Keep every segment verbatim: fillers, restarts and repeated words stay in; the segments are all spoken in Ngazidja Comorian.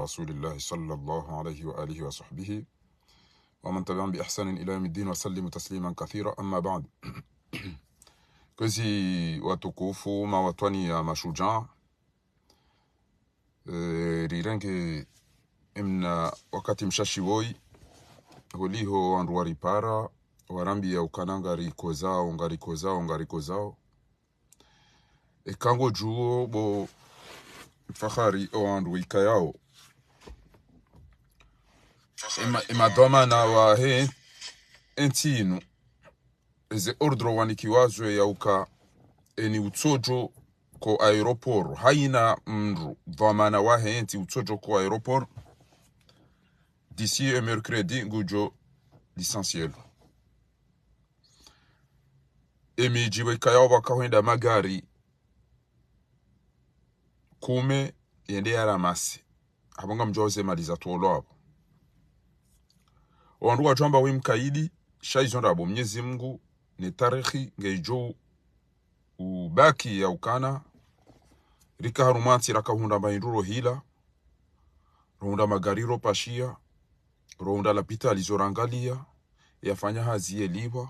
رسول الله صلى الله عليه وآله وصحبه ومن تبعهم بإحسان إلى يوم الدين وسلم تسليما كثيرا، أما بعد. Kwezi watukufu, mawatwani ya mashujaa, eh, rirenge emna wakati mshashi woyi, holiho wandru waripara, warambiya ukana ngarikozao, ngarikozao, ngarikozao. Eka ngodjuwo bo Fahari, owandru wayikayao ema-, emadhwamana wahe entsi inu, eze ordre wanikiwa zo ya uka eni utsodjo ko aéroport, hayina mndru dhwamana wahe entsi utsodjo ko aéroport d'ici e mercredi ngudjo licencielwa. Emidji wayikayao pvwaka hwenda magari kume yende yaramase. Hapvo ngamdjuwa ze mali zatolwa hapvo. Owandru wadjo amba we mkaidi, sha izo ndrabo, Mnyezi Mngu ne tarehi ngayidjo ubaki ya ukana rika harumwa ntsi raka hundra mahindru rohila, rohundra magari ropashiya, rohundra lapitali zo rangaliya, eyafanya hazi yelipvwa,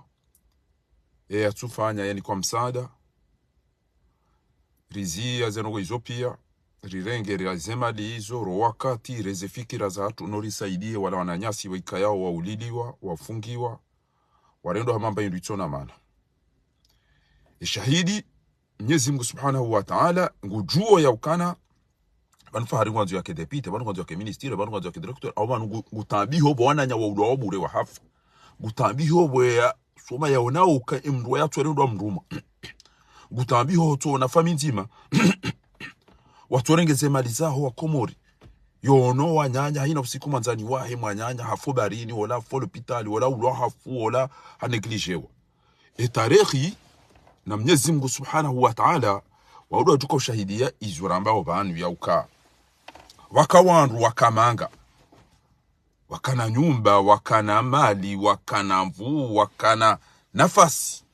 eyatsufanya yanikwa msaada. Riziya ze ndrongoo izo piya, rirenge riya ze mali izo, ro wakati, reze fikira zahatru, no risaidiye wala wananyasi wayikayao wauliliwa, wafungiwa, warendwa hama mba indru itsona mana. Eshahidi, Mnyezi Mngu Subhanahu wa Ta'ala ngudjuwo ya ukana pvanu Fahari ngwandzo yake député, pvanu ngwandzo yake ministre, pvanu ngwandzo yake directeur, au pvanu ngu-, ngutambiho pvo wananya waulwa wa bure wahafa. Ngutambiho pvo ya soma yaona uka emndru yatsorendwa mndru mwa. Ngutambiho tsona famiyi ndzima watsorenge ze mali zaho wa Komori. Yono wananya, hayina usiku mwandzani wahe mwananya hafu barini, wala hafu lopitali, wala ulwa hafu, wala haneglijewa. Etarehi na Mnyezi Mngu Subhanahu wa Ta'ala, waudu wadjuka ushahidiya izo rambao pvanu ya uka pvwaka wandru wakamanga, wakana nyumba, wakana mali, wakana nvuu, wakana nafasi.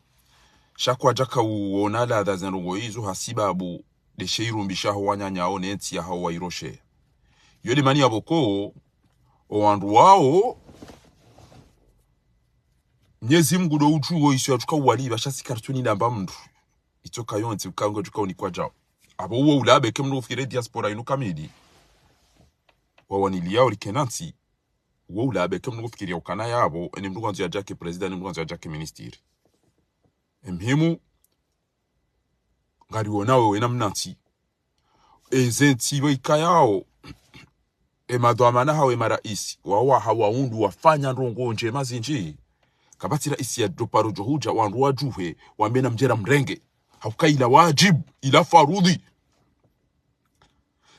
Sha kwadjaka uona ladha ze ndrongoo izo hasibabu ndeshe irumbi shaho wananya wo ne ntsi yahawo wayiroshe. Yo nde mana yapvo ko, owandru wawo, Mnyezi Mngu ndo udjuwo iso yatsuka uwalipva, sha si karitsuni namba mndru. Itsoka yontsi uka ngotsuka unikwa djao. Apvo uwo ulabe ke mndru ufikire diaspora inu kamili wawaniliya ulikena ntsi. Uwo ulabe ke mndru ufikiriya ukana yapvo, eni mndru ngwandzo yadjake président, eni mndru ngwandzo yadjake ministre. Emuhimu, ngariwonao wena mna ntsi. Eze ntsi wayikayao, emadhwamana hawo emaraisi, wawaha waundru wafanya ndrongoo ndjema zindji. Kapvatsi raisi yadoparo djo hudja, wandru wadjuhe, wambe namdje ramrenge. Hauka ila wadjibu, ila farudhi.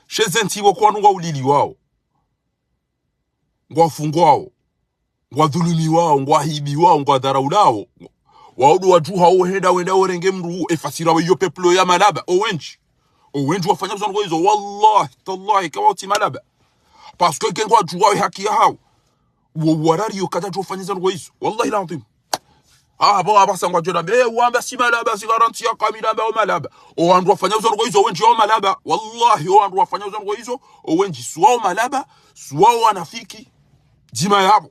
She ze ntsi wo kwa wandru ngwauliliwao, ngwafungwao, ngwadhulumiwao, ngwahibiwao, ngwadharaulwao. Waudu wadjuha wo henda wenda worenge mndru, efasira wa iyo peuple ya malaba, owendji. Owendji wafanya zo ndrongoo izo, wallahi, tallahi, kawautsi malaba. Parce que ke ngwadjuwao ehaki yahawo, wo warari yo kadjadjo fanya zo ndrongoo izo. Wallahi l'adhwim. Ah, bon, apvasa ngwadjo namba, eh, wamba si malaba, si garantie ya kamili amba o malaba. Owandru wafanya zo ndrongoo izo, owendji wao malaba. Wallahi, owandru wafanya zo ndrongoo izo, owendji suwao malaba, suwao wanafiki. Ndzima yapvo.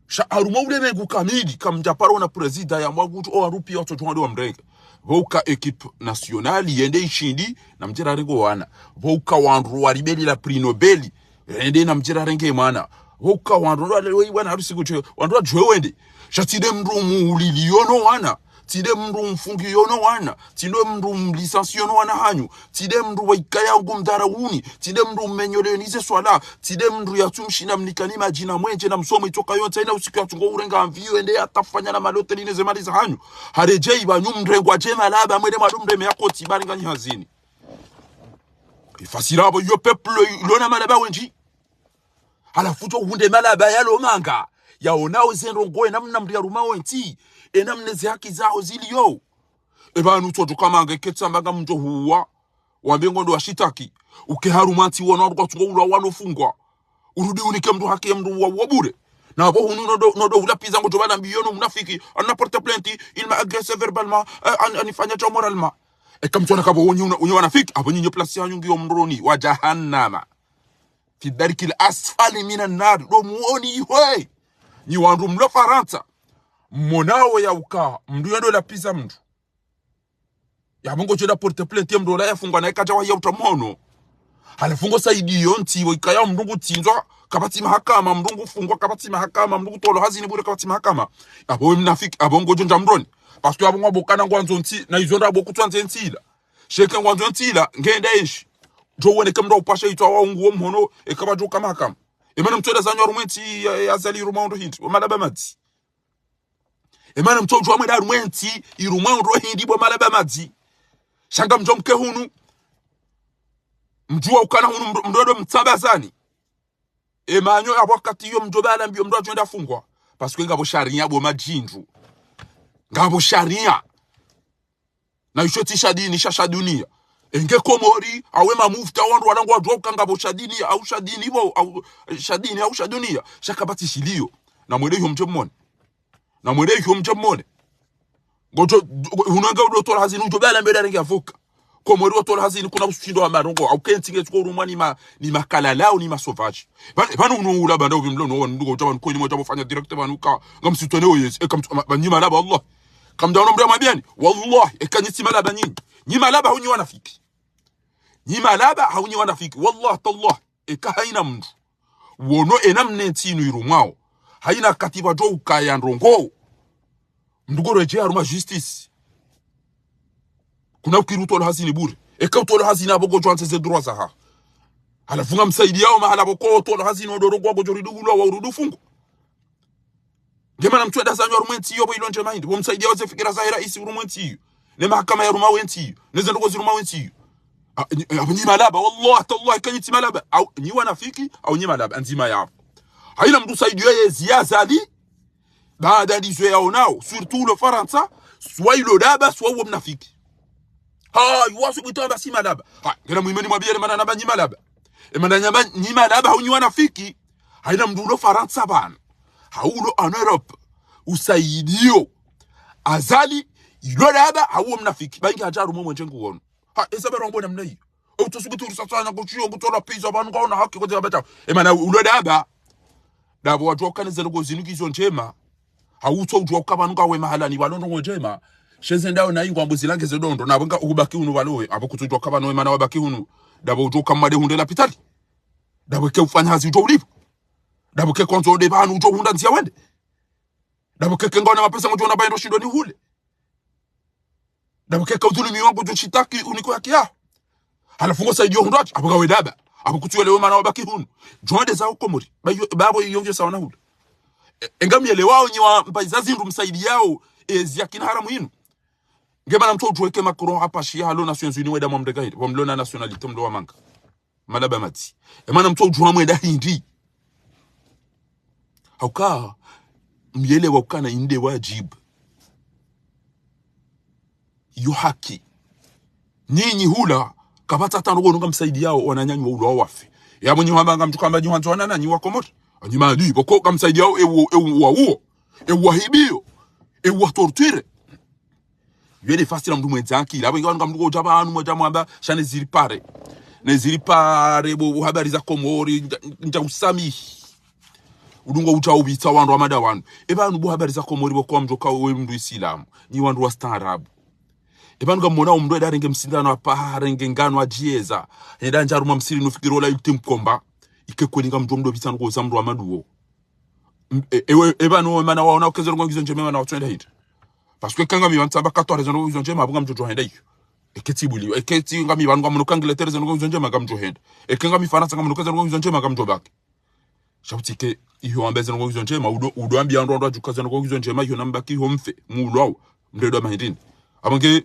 Sha harumwa ulemengu kamili, kamdjaparo na président yamwakutsu, owandru piya watsodjuha ndo wamrenge. Pvouka équipe nationale yende ishindi, namdje rarenge owana. Pvouka wandru waribeli la prix Nobel, rende namdje rarenge mwana. Pvouka wandru, wandru wale, wei, wana harusi kutwe, wandru wadjuhe wende. Sha tsi nde mndru muuliliyo no wana. Tsi nde mndru mfungiyo no wana. Tsi nde mndru mlicenciyo no wana hanyu. Tsi nde mndru wayikaya ngumdharauni. Tsi nde mndru mmenyoleni ze swala. Tsi nde mndru yatsumshinda mnikani madji na mwendje na msomo itsoka yontsi, hayina usiku yatsungo urenga mviyo, ende yatafanya na maloteli ne ze mali za hanyu. Haredjeyi pvanyu mrengwa dje malaba, mwende mwadu mreme ya koti, bari nganyi hazini. Efasira apvo iyo peuple ilona malaba wendji. Halafu tso hunde malaba yalo manga, yaonao ze ndrongoo, enamna mndru yarumao entsi, enamna ze haki zaho ziliyo. Epvanu tsodjoka manga ketsa manga mndjo huwa, wambe ngondo washitaki, uke harumwa ntsi wona wandru kwatsungo ulwa wano fungwa. Urudi unike mndru haki ya mndru wa, wa bure. Na apvo hunu nodo, nodo ulapviza ngojo bala mbiyo no mnafiki, ana porte plainte, il m'a agressé verbalement, eh, an-, anifanya dja moralement. Eka mtsuona kapvo wonyi una, unyi wanafiki, apvo nyinyi place yanyu ngiyo mroni wa jahannama. Fi darkil asfali minan nar. Ndo mwoni ihwe. Nyi wandru mlo Farantsa. Mmonao ya uka mndru yendo lapviza mndru. Yapvo ngodjo enda porte plainte, ye mndru ola yafungwa naye kadja wahiya utra mhono. Halafu ngosaidiyo ntsi, wo ikaya mndru ngutsindzwa, kapvatsi mahakama, mndru ngufungwa, kapvatsi mahakama, mndru ngutolwa hazini bure, kapvatsi mahakama. Yapvo we mnafiki, yapvo ngodjo ndja mroni. Parce que yapvo ngwambo kana ngwandzo ntsi, na izo ndrabo kutswandze ntsi ila. Sha eka ngwandzo ntsi ila, ngende enshi. Djo woneke mndru upasha itswa wa ungu wo mhono, eka pvadjo ka mahakama. Emana mtsoda zanyu harumwa entsi ya, ya Azali harumwa ondro hindri, wo malaba madzi. Emana mtsodjuwa mwenda harumwa entsi, irumwa ondro hindri bo malaba madzi. Sha ngamdjo mke hunu. Mdjuwa ukana hunu mndru, mndru ndo mtsamba zani. Emanyo yapvo wakati iyo mdjo bala mbiyo mndru adjo enda fungwa. Parce que ngapvo sharia bo madjindru. Ngapvo sharia. Na isho tsi sha dini, sha, sha dunia. Enge Komori, awe mamufti, awe wandru wala ngwadjuwa uka ngapvo sha dini, au sha dini bo, au sha dini, au sha dunia. Sha kapvatsi shiliyo. Na mwende iho mdje mmone. Na mwende iho mdje mmone. Ngodjo, hunu enge udo tolwa hazini, udjo bala mbeda renge avocat. Komori watolwa hazini kuna ushindo wa marongo. Au kentsi nge tsuko urumwa ni ma, ni makalala, au ni masovaji. Pvanu, pvanu unu ula banda uvi mlo, no, wandru ngodjo pvanu kweli mwadja mfanya direct pvanu ka, ngamsitwene oyezi. Eka mtu, ma, ma, nyi malaba, wallah. Kamdja ono mdru mwambiani. Wallah, eka nyi tsi malaba nyinyi. Nyi malaba hau nyi wanafiki. Nyi malaba hau nyi wanafiki. Wallah, tallah. Eka haina mndru. Wono ena mna entsi inu irumwao. Haina kati pvadjo ukaya ndrongo. Mndru ngoredjeya harumwa justice. Kuna ukiri utolwa hazini bure. Eka utolwa hazini apvo ngodjo andze ze droit zaha. Halafu ngamsaidiyao mahala pvoko utolwa hazini wadoro ngwa ngodjo ridugulwa wa urudu fungo. Ngemana mtswenda zanyu harumwa entsi iyo bo ilo ndjema hindri. Bo msaidiyao ze fikira zahe raisi harumwa entsi iyo. Ne mahakama yarumwa entsi iyo. Ne ze ndrongo zirumwa entsi iyo. A, nyi, a, nyi malaba, wallah, tallah, eka nyi tsi malaba. Au, nyi wanafiki, au nyi malaba, ndzima yapvo. Haina mndru saidiyo yezi ya Azali, baada ndizo yaonao, surtout lo Farantsa, swa ilo daba, swa uwo mnafiki. Ha, yuwasu bwitamba si malaba. Ha, ngena mwimeni mwabiyele mana namba nyi malaba. Emana nyamba nyi malaba, hau nyi wanafiki. Haina mndru ulo Farantsa pvanu. Hau ulo en Europe. Usaidiyo. Azali, ilo daba, hau uwo mnafiki. Bangi hadja harumwa mwenje nguwono. Ha, esa bero ngwona mna iyo. Utsosubutu urusatsanya kuchiyo, ngutolwa pviza pvanu kaona haki kote kapvatsa. Emana ulo daba. Dapvo wadjuwa ukana ze ndrongo zinu ngizo ndjema. Hau utso udjuwa uka pvanu kawe mahalani pvalo ndrongo ndjema. Sha eze ndao na ingwa mbuzi lange ze dondo. Na pvenga ubaki hunu pvalo we. Apvo kutsudjuwa uka pvanu we mana wabaki hunu. Dapvo udjuwa uka mwade hundre lapitali. Dapvo eke ufanya hazi udjo ulipvo. Dapvo eke kwandzo ode pvanu udjo hundra ndziya wende. Dapvo eke ngona mapesa ngodjo ona pvayendo shindo ni hule. Dapvo eke udhulumiwa ngodjo shitaki uniko haki yaho. Halafu ngosaidiyo hundru hatsi, apvo kawe daba. Apvo kutsiwelewe mana wabaki hunu. Djo wende zaho Komori. Ba iyo, bapvo iyo ngiyo sawa na hule. E, engamyelewao nyi wa mpaiza zindru msaidiyao, ezi ya kina haramu inu. Ngemana mtso udjuwa eke Macron hapashiya halo Nations Unies wenda mwamreka hindri. Pvo mlo na nationalité mlo wa manga. Malaba madzi. Emana mtso udjuwa mwenda hindri. Hauka, myelewa ukana inde wajibu. Yo haki. Nyinyi hula, kapvatsa tano kono ngamsaidiyao wananyanyu wa ulwa wafe. Yapvo nyi hamba ngamdjo kamba nyi hwandzo wananyanyu wa Komori. Anyi mali, pvoko ngamsaidiyao ewu, ewu wa uwo. Ewu wahibiyo. Ewu wa torture. Yele fasila mndru mwendza akili. Apvo inga wanu ngamndru ngodja pvanu mwendza mwamba, sha ne zili pare. Ne zili pare, bo, bo habari za Komori, ndja, ndja usamihi. Udungo utsa ubitsa wandru wa mada wanu. E pvanu bo habari za Komori bo kwa mdjoka we mndru Isilamu. Nyi wandru wa staarabu. E pvanu ngamwona umndru eda renge msindano apvaha, renge ngano adjiyeza. Eda ndja harumwa msiri nufikiri ola yuti mkomba. Ike kweli ngamdjo mdo bitsa nuko za mndru wa maduwo. M-, e, ewe, e pvanu we mana waona uke ze ndrongo ngizo ndjema mana watswenda hindri. Parce que eka ngami pvanu tsamba katware ze ndrongo ngizo ndjema, apvo ngamdjo djuwa henda iyo. Eke tsi buli, eke tsi ngami pvanu ngamwono uka Angleterre ze ndrongo ngizo ndjema ngamdjo henda. Eke ngami Farantsa ngamwono uka ze ndrongo ngizo ndjema ngamdjo baki. Sha pvutsike, iyo wambe ze ndrongo ngizo ndjema, udo, udo ambiya wandru wandru wadjuka ze ndrongo ngizo ndjema, iyo nambaki iho mfe, muulwawo, mndru ndo mahindrini. Apvo nge,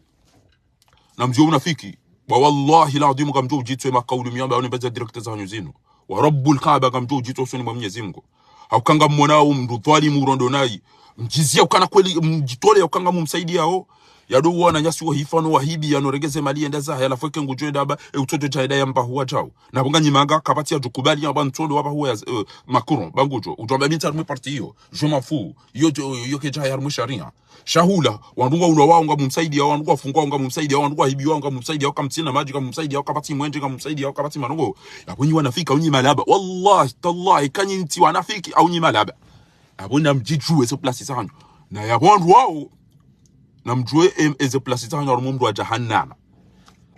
namdjuwe unafiki, wa wallahi al-adhim ngamdjo udjitswe makaulu miyamba, yone mbeza direct zahanyu zinu. Wa Rabbul Kaaba ngamdjo udjitswe usoni mwa Mwenyezi Mungu. Hauka ngamwona umndru dhwalimu urondo nayi. Mdjiziya ukana kweli, mdjitole ukana ngamumsaidiyao. Yado wananyasi wahifa no wahibi yano regeze mali yenda zahe, halafu eke ngudjo enda amba, e utsodjo dja enda yamba huwa djao. Na bo nganyi manga, kapvatsi yadjo kubali yamba ntsondo wamba huwa ya, eh, Macron, ba ngudjo. Udjo amba mi ntsi harumwa e parti iyo, je m'en fous. Iyo, iyo, iyo kedja harumwa e sharia. Shahula, wandru ngwa ulwa wao ngamumsaidia, wandru ngwa fungwa wao ngamumsaidia, wandru ngwa hibiwa wao ngamumsaidia, kamtsina madji ngamumsaidia, kapvatsi mwenje ngamumsaidia, kapvatsi manongo. Yapvo nyi wanafiki, au nyi malaba. Wallahi, tallahi, kanyi ntsi wanafiki, au nyi malaba. Yapvo namdjidjuwe ze plasi zanyu. Na yapvo wandru wao, namdjuwe em, eze plasi zanyu harumwa omoro wa jahannama.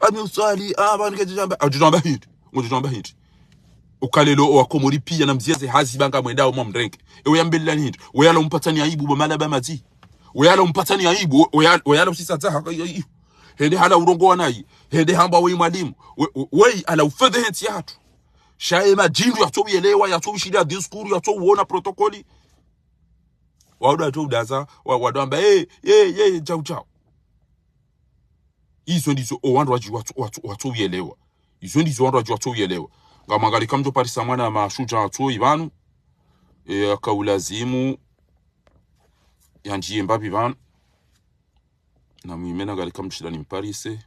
Ami uswali, ah, pvanu kedjidjamba, adjidjamba hindri, ngodjidjamba hindri. Uka leo owakomori piya namziye ze hazi ba ngamwendao mwamrenge. Ewe yambelani hindri, we yala umpvatsani aibu bo malaba madzi. We yala umpvatsani aibu, we yala, we yala usisa dzaha, ka, i, i. Hende hala urongowa nayi, hende hamba we mwalimu. We, we, we ala ufedhe he ntsi yahatru. Sha e madjindru yatso uyelewa, yatso ushilia discours, yatso uona protocole. Wado atso udaza, wa, wado amba, eh, eh, eh, djau, djau. Izo ndizo owandru wadji watso, watso, watso uyelewa. Izo ndizo owandru wadji watso uyelewa. Ngamwangalie kamdjo parisa mwana mashudja atso ipvanu. E, aka ulazimu yandjiye mbapvi pvanu. Na mwime nangalie kamdjo shinda nimparise.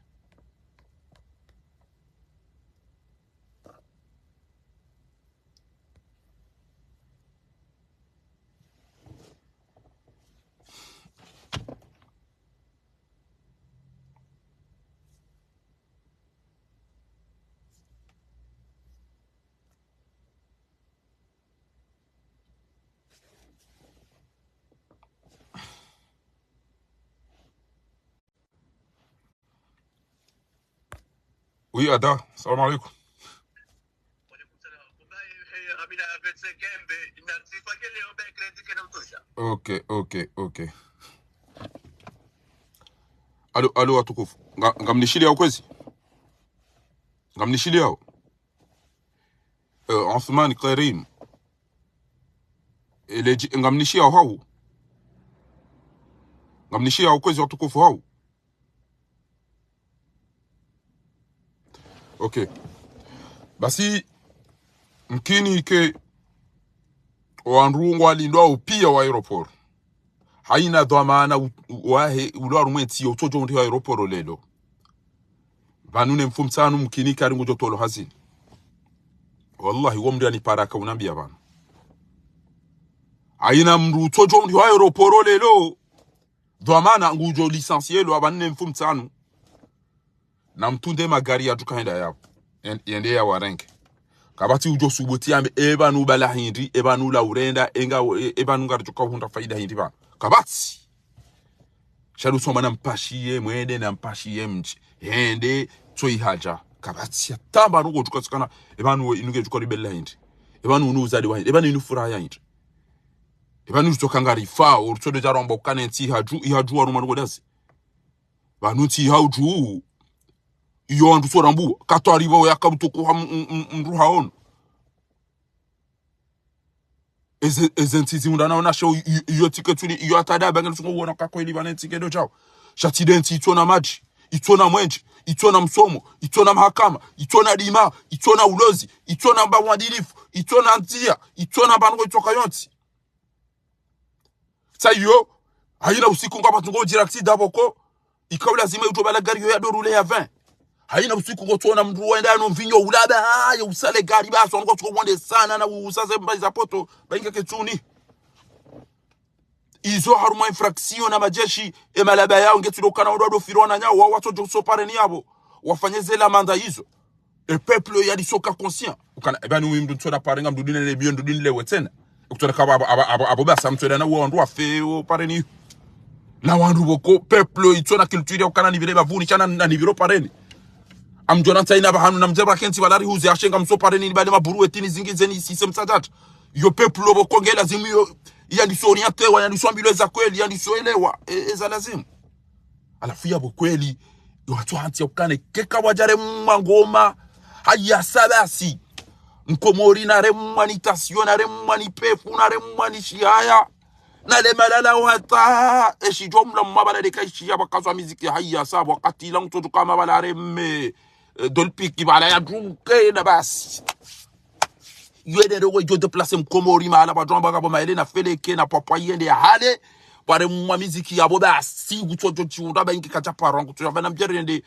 Oui, Ada, salam alaikum. Ok, ok, ok. Alo, alo, watukufu. Nga, ngamnishiliao kwezi? Ngamnishiliao? Eh, Othman Karim. Eleji, ngamnishiliao hau? Ngamnishiliao kwezi watukufu hau? Ok. Basi, mkini ke wandru ngwalindwao piya wa aéroport. Haina dhwamana u, u, wahe, ulo harumwa e ntsi yo utsodjo mndru wa aéroport leo. Pvanu ne mfumtsanu mkini kari ngudjo tolwa hazini. Wallahi, wo mndru yanipara aka unambiya pvanu. Haina mndru utsodjo mndru wa aéroport leo. Dhwamana ngudjo licencié lwa pvanu ne mfumtsanu. Namtunde magari yatru kahenda yapvo. Yen-, yende yawarenge. Kapvatsi udjo subuti yambe, e pvanu bala hindri, e pvanu la urenda, enga, e, e pvanu ngaridjo ka uhundra faida hindri pvanu. Kapvatsi. Sha ndo usoma nampashiye mwende, nampashiye mdji. Hende, tso ihadja. Kapvatsi ya tamba nuko djuka tsikana, e pvanu we, inu ngedjuka ribela hindri. E pvanu unu uzadi wa hindri. E pvanu inu furaha ya hindri. E pvanu ritsoka ngarifa, o ritsodo djaromba ukane ntsi ihadju, ihadju waruma nuko dazi. Pvanu ntsi ihadju, iyo wandru tsorambuwa, katwari pvo yaka utukuha m-, m-, m-, mndru haono. Eze, eze ntsi zihundra nao nasho, i-, i-, iyo tike tsuli, iyo hata daba ngeli tsungo uona ka kweli pvane ntsi kedo djao. Sha tsi nde ntsi itsona madji, itsona mwenje, itsona msomo, itsona mahakama, itsona dima, itsona ulozi, itsona mba mwadilifu, itsona ndziya, itsona mba nongo itsoka yontsi. Sa iyo, haina usiku ngapvatsu ngodjira accident pvoko, ikao lazima yutso bala gari yo yado rouler ya vingt. Haina usiku ngotsona mndru wenda no mvinyo ulaba, ya usale gari basi, ngotsuko wonde sana na usaze mbayi za poto, ba inga ketsuni. Izo harumwa infraction na madjeshi, e malaba yao ngetsi ndo kana wado firo wananyawo, wa watsodjo so pareni yapvo, wafanye ze lamanda izo. E peuple yalisoka conscient. Ukana, e pvanu uyu mndru ntsona pare nga mndru dine le biyo, mndru dine le wetsena. Ukutona kaba abo, abo, abo, abo basa mtswela na wandru wafe o pareni. Na wandru pvoko, peuple itsona culture ya ukana nipvire bapvuni, sha na, na nipviro pareni. Amdjona ntsa ina pvahanu, namdjaba kentsi pvala rihuze ashenga mso pareni, nibale maburu wetini zingi zeni sise msadjat. Yo peuple pvoko nge lazimu yo, yandiso orienté wa, yandiso ambilwe za kweli, yandiso elewa, e, e za lazimu. Halafu yapvo kweli, yo watso hantsi ya ukane, keka wadjaremwa ngoma, haya sa basi. Mkomori naremwa ni tension, naremwa ni pefu, naremwa ni shihaya. Nale malala hata, eshi djo mla mwa pvala leka ishiya pvakazwa miziki haya sa, wakati ila mtoto kama pvala areme, eh, dolpiki pvala yadjuke na basi. Yo ene ndo we djo déplacer mkomori mahala pvadjwamba kapvo maele na feleke na pvapva yende ya hale. Pvware mwa miziki yapvo basi, kutsodjo tsi undra ba ingi kadja paro, kutso yamba na mdjerende.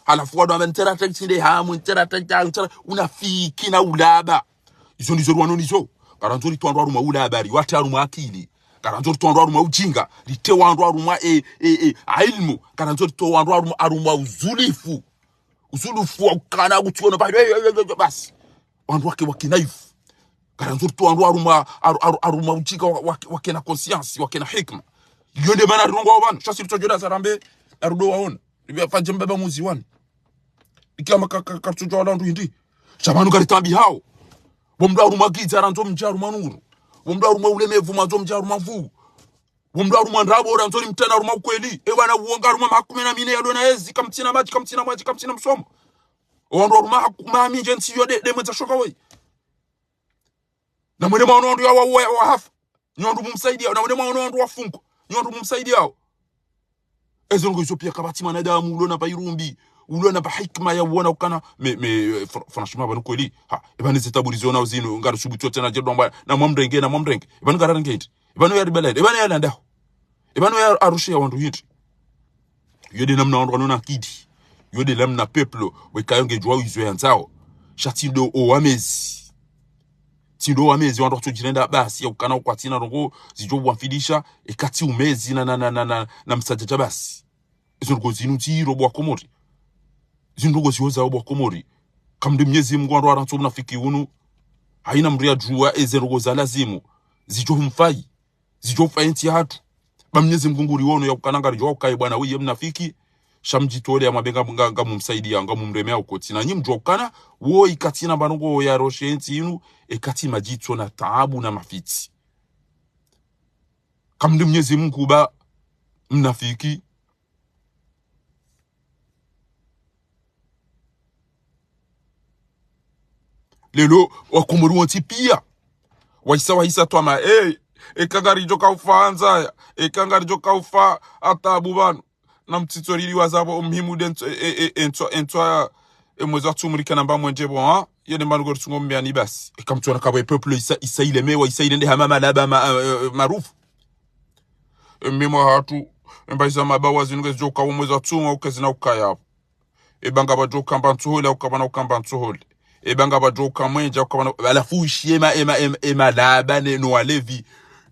Halafu wandru wamba ntera tentsi nde hamu, ntera tentsi, ntera, unafiki na ulaba. Izo ndizo rwano nizo. Ngarandzo ritowe wandru harumwa ulaba, riwatre harumwa akili. Ngarandzo ritowe wandru harumwa ujinga, ritowe wandru harumwa, e, e, e, ilmu. Ngarandzo ritowe wandru harumwa, harumwa uzulifu. Uzulifu wa ukana kutsi wono ba, e, e, e, e, basi. Wandru wake, wake naïf. Ngarandzo ritowe wandru harumwa, haru-, haru-, harumwa ujinga wa-, wake, wake na conscience, wake na hikma. Iyo nde mana rirongowa pvanu, sha si ritsodjo da zarambe, na rudo waona. Ripvia fadje mbaba muzi wani. Ikama ka, ka, karitsodjo wala wandru hindri. Sha pvanu ngaritabihao. Wo mndru harumwa gidza randzo mdje harumwa nuru. Wo mndru harumwa ulemevu mwandzo mdje harumwa nvuu. Wo mndru harumwa ndrabo randzo ni mtrana harumwa ukweli. E bwana uonga harumwa maha kume na mine yalo na yezi, kamtsina madji, kamtsina mwadji, kamtsina msomo. O wandru harumwa ha-, maha mindji ntsi yo de, de mwendza shoka woyi. Na mwene mwaono wandru ya wa, wa, wahafa. Nyi wandru mumsaidiao. Na mwene mwaono wandru wafungwa. Nyi wandru mumsaidiao. Ezo ndrongo izo pia kapvatsi mwanadamu ulo na pva irumbi, ulo na pva hikma ya uona ukana, mais, mais, euh, fr-, franchement, pvanu kweli. Ha, e pvanu ze tabu rizionao zinu, ngarisubutu tsena dje dwamba, na mwamrenge, na mwamrenge. E pvanu ngararenge hindri. E pvanu ya ribalaide, e pvanu ya landaho. E pvanu ya arushe ya wandru hindri. Yo de namna wandru wanu na akili. Yo de namna peuple, weka yo ngedjuwa izo yandzao. Sha tsi ndo o wamezi. Tsi ndo wamezi wandru watsodjirenda basi ya ukana ukwatsina ndrongo zidjo wamfidisha, eka tsi umezi na, na, na, na, na, na msadjadja basi. Ezo ndrongo zinu ndziro bo wa Komori. Zinu ndrongo zihoza bo wa Komori. Kamri Mnyezi Mungu wandru warantso unafiki unu. Haina mndru yadjuwa eze ndrongo za lazimu. Zidjo humfai. Zidjo fa entsi yahatru. Ba Mnyezi Mungu nguri wono ya ukana ngaridjo ukaye bwana wiye mnafiki. Sha mdjitole ya mwabe nga, nga, ngamumsaidia, ngamumremea ukotsi. Na nyi mdjuwa ukana, wo eka tsi na mbanongo ya roshe entsi inu, eka tsi madjitso na taabu na mafitsi. Kamri Mnyezi Mungu ba mnafiki. Lelo, wakomori wontsi pia. Wahisa, wahisa twama, eh, eka ngaridjo ka ufa andzaya, eka ngaridjo ka ufa atabu pvanu. Na mtsitso rili wazapvo, o muhimu de ntso, e, e, e, ntso, e, ntso ya, e, mwezi wa tsumu rike namba mwendje pvo, ha? Yene manu kori tsungo mbiani basi. Eka mtsona kapvo e peuple isa, isa ilemewa, isa ilende hama malaba ma, e, e, marufu. E mimo hatru, e mba iza mabawa zinu ngezidjo uka o mwezi wa tsumu, au kezina ukaya pvo. Eba ngapvadjo uka mba ntsohole, au kapvana uka mba ntsohole. Eba ngapvadjo uka mwendje, au kapvana, halafu ushi ema, ema, ema, ema laba ne, no walevi.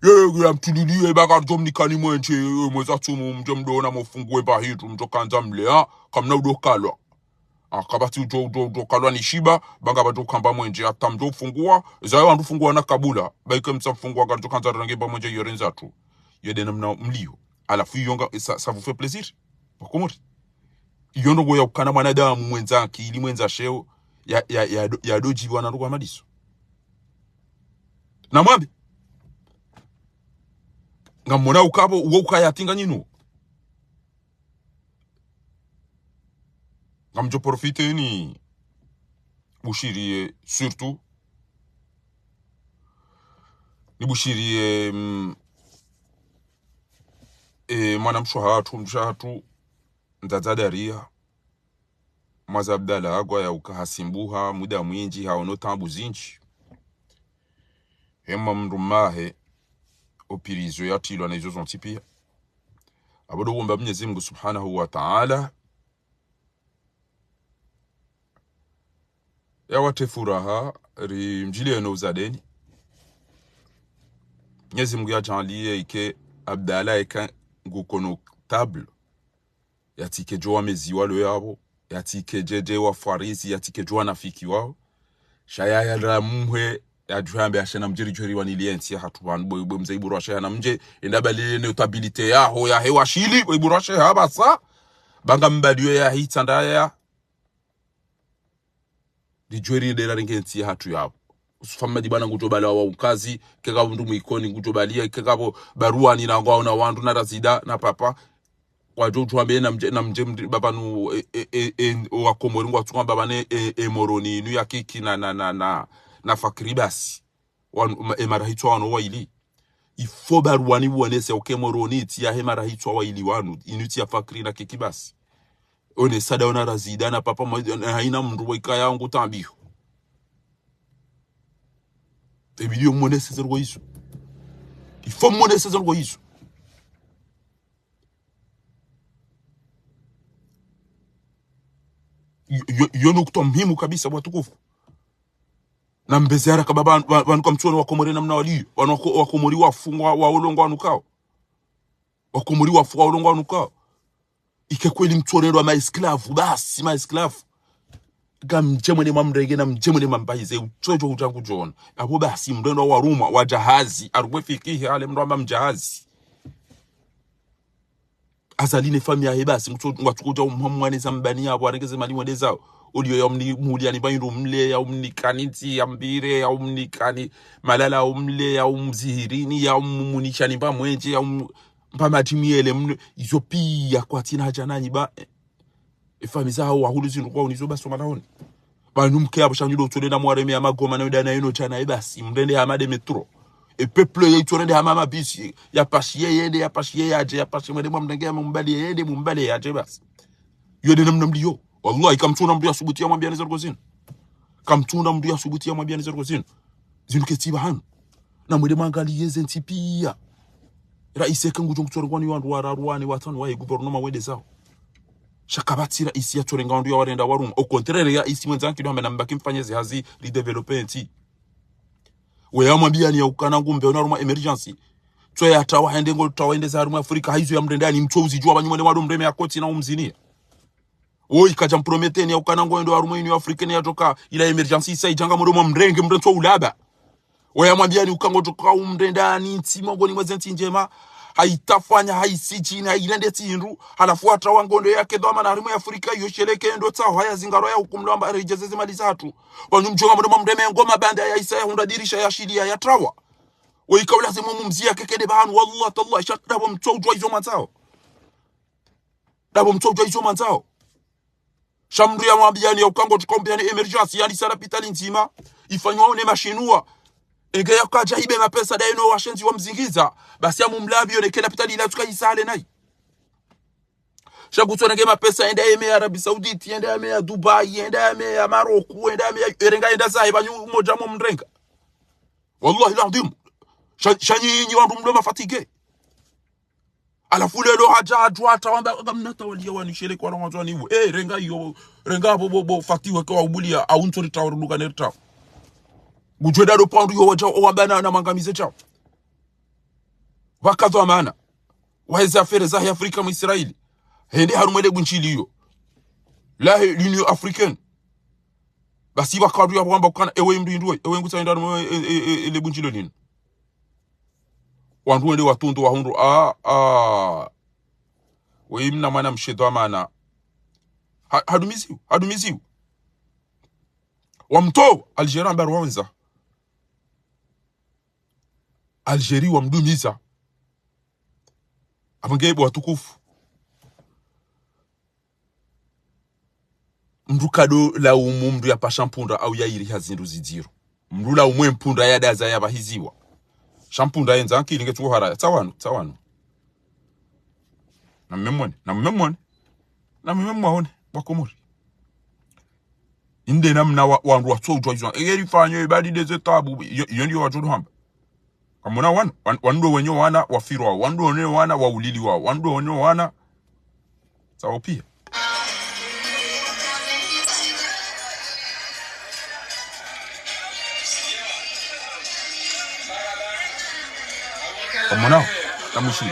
Ye, ye, ya mtuliliyo, eba ngaridjo mnikani mwendje, ye, ye, mwezi wa tsumu, mdjo mdona mofungu eba hitru, mdjo kandza mle, ha? Kamna udjo kalwa. Ah, kapvatsi udjo, udjo, udjo kalwa ni shiba, ba ngapvadjo uka mba mwendje, hata mdjo ufunguwa, zayo wandru ufunguwa na kabula, ba ike mtsa mfunguwa, ngaridjo kandza range mba mwendje, yo rendza tu. Yo de namna mliyo. Halafu iyo nga, ça, ça vous fait plaisir. Wakomori. Iyo ndrongo ya ukana mwanadamu mwendza akili, mwendza sheo, ya, ya, ya do-, ya dodjibiwa na ndrongo hama ndizo. Na mwambe. Ngamwona ukapvo, uwo ukaya tinga nyinu. Ngamdjo profite ni bushiriye, surtout. Ni bushiriye, mm, e, mwana mshe hatru, mshe hatru, Mdzadze Daria, mwaza Abdallah hagwa ya uka hasimbuha, muda mwindji, haono taabu zindji. Hema mndru mahe, o prison yatrilwa na izo zontsi pia. Apvo ndo womba Mnyezi Mungu Subhanahu wa Ta'ala, ya watre furaha, ri mdjiliye no uzadeni. Mnyezi Mungu ya djaanliye ike Abdallah eka nguko notable. Yatsike djo wamezi walo yapvo. Yatsike dje dje wa farisi, yatsike djo wanafiki wao. Sha ya yala mhwe, ya djuhambe ashe na mdje ridjo ri waniliye ntsi yahatru pvanu, bwe, bwe mze Ibura sheha na mdje, enda bali notabilité yaho, yahe washili, bwe Ibura sheha basa. Ba ngambaliyo ya hitsa ndaya. Ridjo ri dera renge ntsi yahatru yapvo. Usufa Mmadi bwana ngudjo bala wa ukazi, keka mndru mwikoni ngudjo baliya, keka pvo baruwani na ngwaona wandru na Razida na papa. Kwadjo udjuwa mbe na mdje, na mdje mndri baba nu, e, e, e, e, wakomori ngwatsunga baba ne, e, e, Moroni inu ya Kiki na, na, na, na, na Fakri basi. Wanu, ma-, e marahitswa wanu waili. Ifo baruwani wonese uke Moroni itsi yahe marahitswa waili wanu, inu itsi ya Fakri na Kiki basi. One sada ona Razida na papa ma-, na haina mndru wa ikaya ngutambiho. Ebidi yo mwonese ze ndrongo izo. Ifo mwonese ze ndrongo izo. Yo, yo nukta muhimu kabisa, watukufu. Na mbeze haraka baba, wa-, wanu kamtsuona wakomori namna waliyo. Wanu wako-, wakomori wafungwa, waolongwa wanu kao. Wakomori wafungwa, waolongwa wanu kao. Ike kweli mtsuonelwa ma esclaves, basi ma esclaves. Ngamdje mwende mwamrenge na mdje mwende mwambayize, utsodjo udja ngudjona. Apvo basi mndru ndo warumwa, wadjahazi, harumwa fikihi, hale mndru amba mdjahazi. Azali ne famiyi yahe basi, ngutso-, ngwatsukodja umhamwane za mbani yapvo, warenge ze mali wende zao. Oliyo ya umni-, muliani mba indru mle, ya umnikani ntsi, ya mbire, ya umnikani malala, ya umle, ya umzihirini, ya ummunishani mba mwendje, ya um-, mba madji miyele mle. Izo piya kwatsina hadja nanyi ba, eh. E famiyi zahawo wahulu zindru kwahunizo basi wamalaoni. Pvanu mke yapvo sha nyi ndo utsole na mwareme ya magoma na yudana yino djana ye basi. Mrende hama de métro. E peuple ye itsorende hama mabisi. Yapashiye yende, yapashiye yadje, yapashiye mwende mwamrenge ya mumbali yende, mumbali yadje basi. Yo nde namna mliyo. Wallahi, kamtsuona mndru yasubuti yamwambiyani ze ndrongo zinu. Kamtsuona mndru yasubuti yamwambiyani ze ndrongo zinu. Zinu ketsi pvahanu. Na mwende mwangaliye ze ntsi piya. Raisi eke ngudjo ngutsorengwani wandru wararu wane watsanu waye gouvernement wende zao. Sha kapvatsi raisi yatsorenga wandru yawarenda warumwa. Au contraire, raisi mwendza nkido hamba na mbaki mfanye ze hazi, ridévelopper ntsi. Weya mwambiyani ya ukana ngumbe ona harumwa émergence. Tso ya tawa hende ngo tawa hende za harumwa Afrika, hayizo ya mrendani, mtso uzidjuwa pvanu mwende mwado mreme ya koti na umziniya. Woyi, kadja mprometeni ya ukana ngo endo harumwa Union Africaine yatsoka ila émergence isa idjanga modo mwamrenge mrentso ulaba. Woyi, yamwambiyani uka ngotsoka umrendani ntsi mongoni mweze ntsi ndjema. Hayitsafanya, hayisijini, hayirende tsindru. Halafu hata wa ngondo yake dhwamana harumwa ya Afrika, yo sheleke ndo tsaho haya zingaro ya hukumlo amba ridjeze ze mali zatru. Pvanu mdjonga modo mwamreme ngoma banda ya isa ya hundra dirisha ya shiliya ya trawa. Woyi, kaula ze mumumziya kekede pvanu, wallah, tallah, sha dapvo mtso udjuwa izo mwandzao. Dapvo mtso udjuwa izo mwandzao. Sha mndru yamwambiyani ya uka ngotsoka umbiyani émergence, yani sa lapitali ndzima, ifanywa ne mashinwa. Enge yakadja hibe mapesa dayi no washenzi wamzingiza, basi ya mumlabi yo neke lapitali ila tsuka isale nayi. Sha kutsorenge mapesa yende yeme ya Arabie Saoudite, yende yeme ya Dubai, yende yeme ya Maroc, yende yeme ya, erenga yende zahe, pvanu modja mwamrenga. Wallahi l'adhwim. Sha, sha nyinyi wandru mlo mafatigué. Halafu lelo hadja, hadja, hata wamba, ngamna tawaliya wani shele kwa wandzani we. Eh, renga iyo, renga bo, bo, bo, fatiwe kwa ubuliya, au ntsori tawa ruduka ne tawa. Ngudjwe dado pvandru yo wadja, owamba na, na mwangamize tawa. Wakadhwamana. Wahe ze affaires zahe Afrika mu Israeli. Hende harumwa ele bundji liyo. Lahe l'Union Africaine. Basi wakadru ya wamba ukana, ewe mndru indru we, ewe ngutsa enda harumwa e, e, e, ele bundji lo linu. Wandru wende watundu wahundru, ah, ah. Weyi mna mwana mshe dhwamana. Ha, hadumiziwa, hadumiziwa. Wamtowa, Algérie amba rwandza. Algérie wamdumiza. Apvo nge bo watukufu. Mndru kado laumu mndru yapasha mpundra au yayiriha zindru zidziro. Mndru laumu e mpundra yadaza yapvahiziwa. Sha mpundra yendza ankili nge tsuko haraya. Tsawanu, tsawanu. Na mmemwone, na mmemwone. Na mmemwone, wakomori. Inde namna wa, wandru watso udjuwa izo. Eye rifanyo ibadi deze tabu. Iyo, iyo ndiyo wadjo hamba. Kamona wanu, wan-, wandru wenye wana wafirwa, wandru wenye wana wauliliwa, wandru wenye wana. Sawa piya. Kamona, kamushi.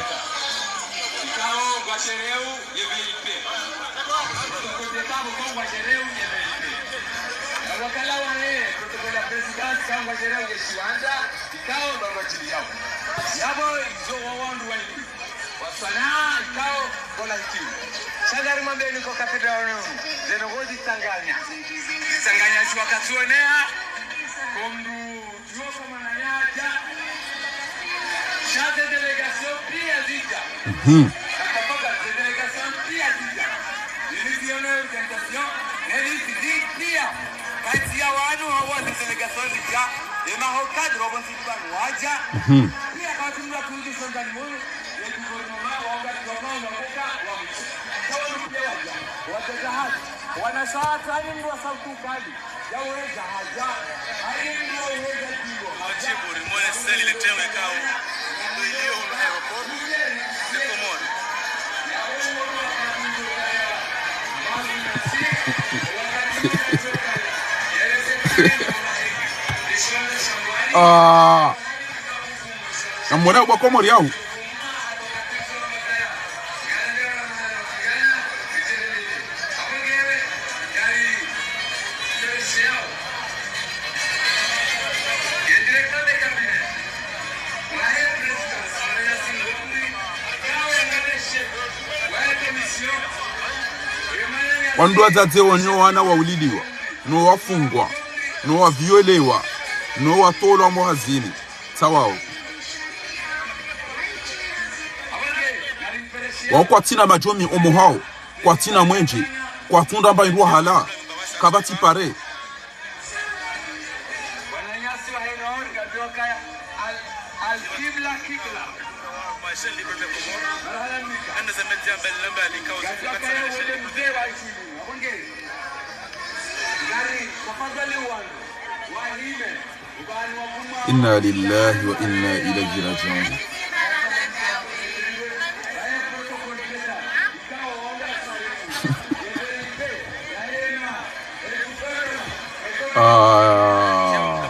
Ikao, baba chini yao. Yabo, izo wa wandru wa ikwi. Waswana, ikao, bola ikwi. Shagari mambeni ko kapita wanu. Zeno gozi tsanganya. Tsanganya shwa katsuonea. Komdu, tuo komana yaja. Sha ze délégation piya zija. Mhm. Akapaka ze délégation piya zija. Ministre de l'Orientation, ne ministre piya. Kati ya wanu hawa ze délégation zija. Ema ho cadre wa bonsi pvanu waja. Mhm. Piya kati mwa kundi sondani moyo. Ye gouvernement wa gouvernement wa koka wa mtu. Kawa piya waja. Waja haja. Wanashawa tani mwa sauti kali. Majibu, rimwone seli le tewe kao. Ndo iliyo hunu aéroport de Comores. Ah, namwona uba Komori yahu. Wandru wadzadze woni wo wana wauliliwa, no wafungwa, no waviolewa, no watolwa mwa hazini. Tsawawo. Wawo kwatsina madjomi omo hawo, kwatsina mwenje, kwatsunda mba indru wahala, kapvatsi pare. إنا لله وإنا إليه راجعون. Ah.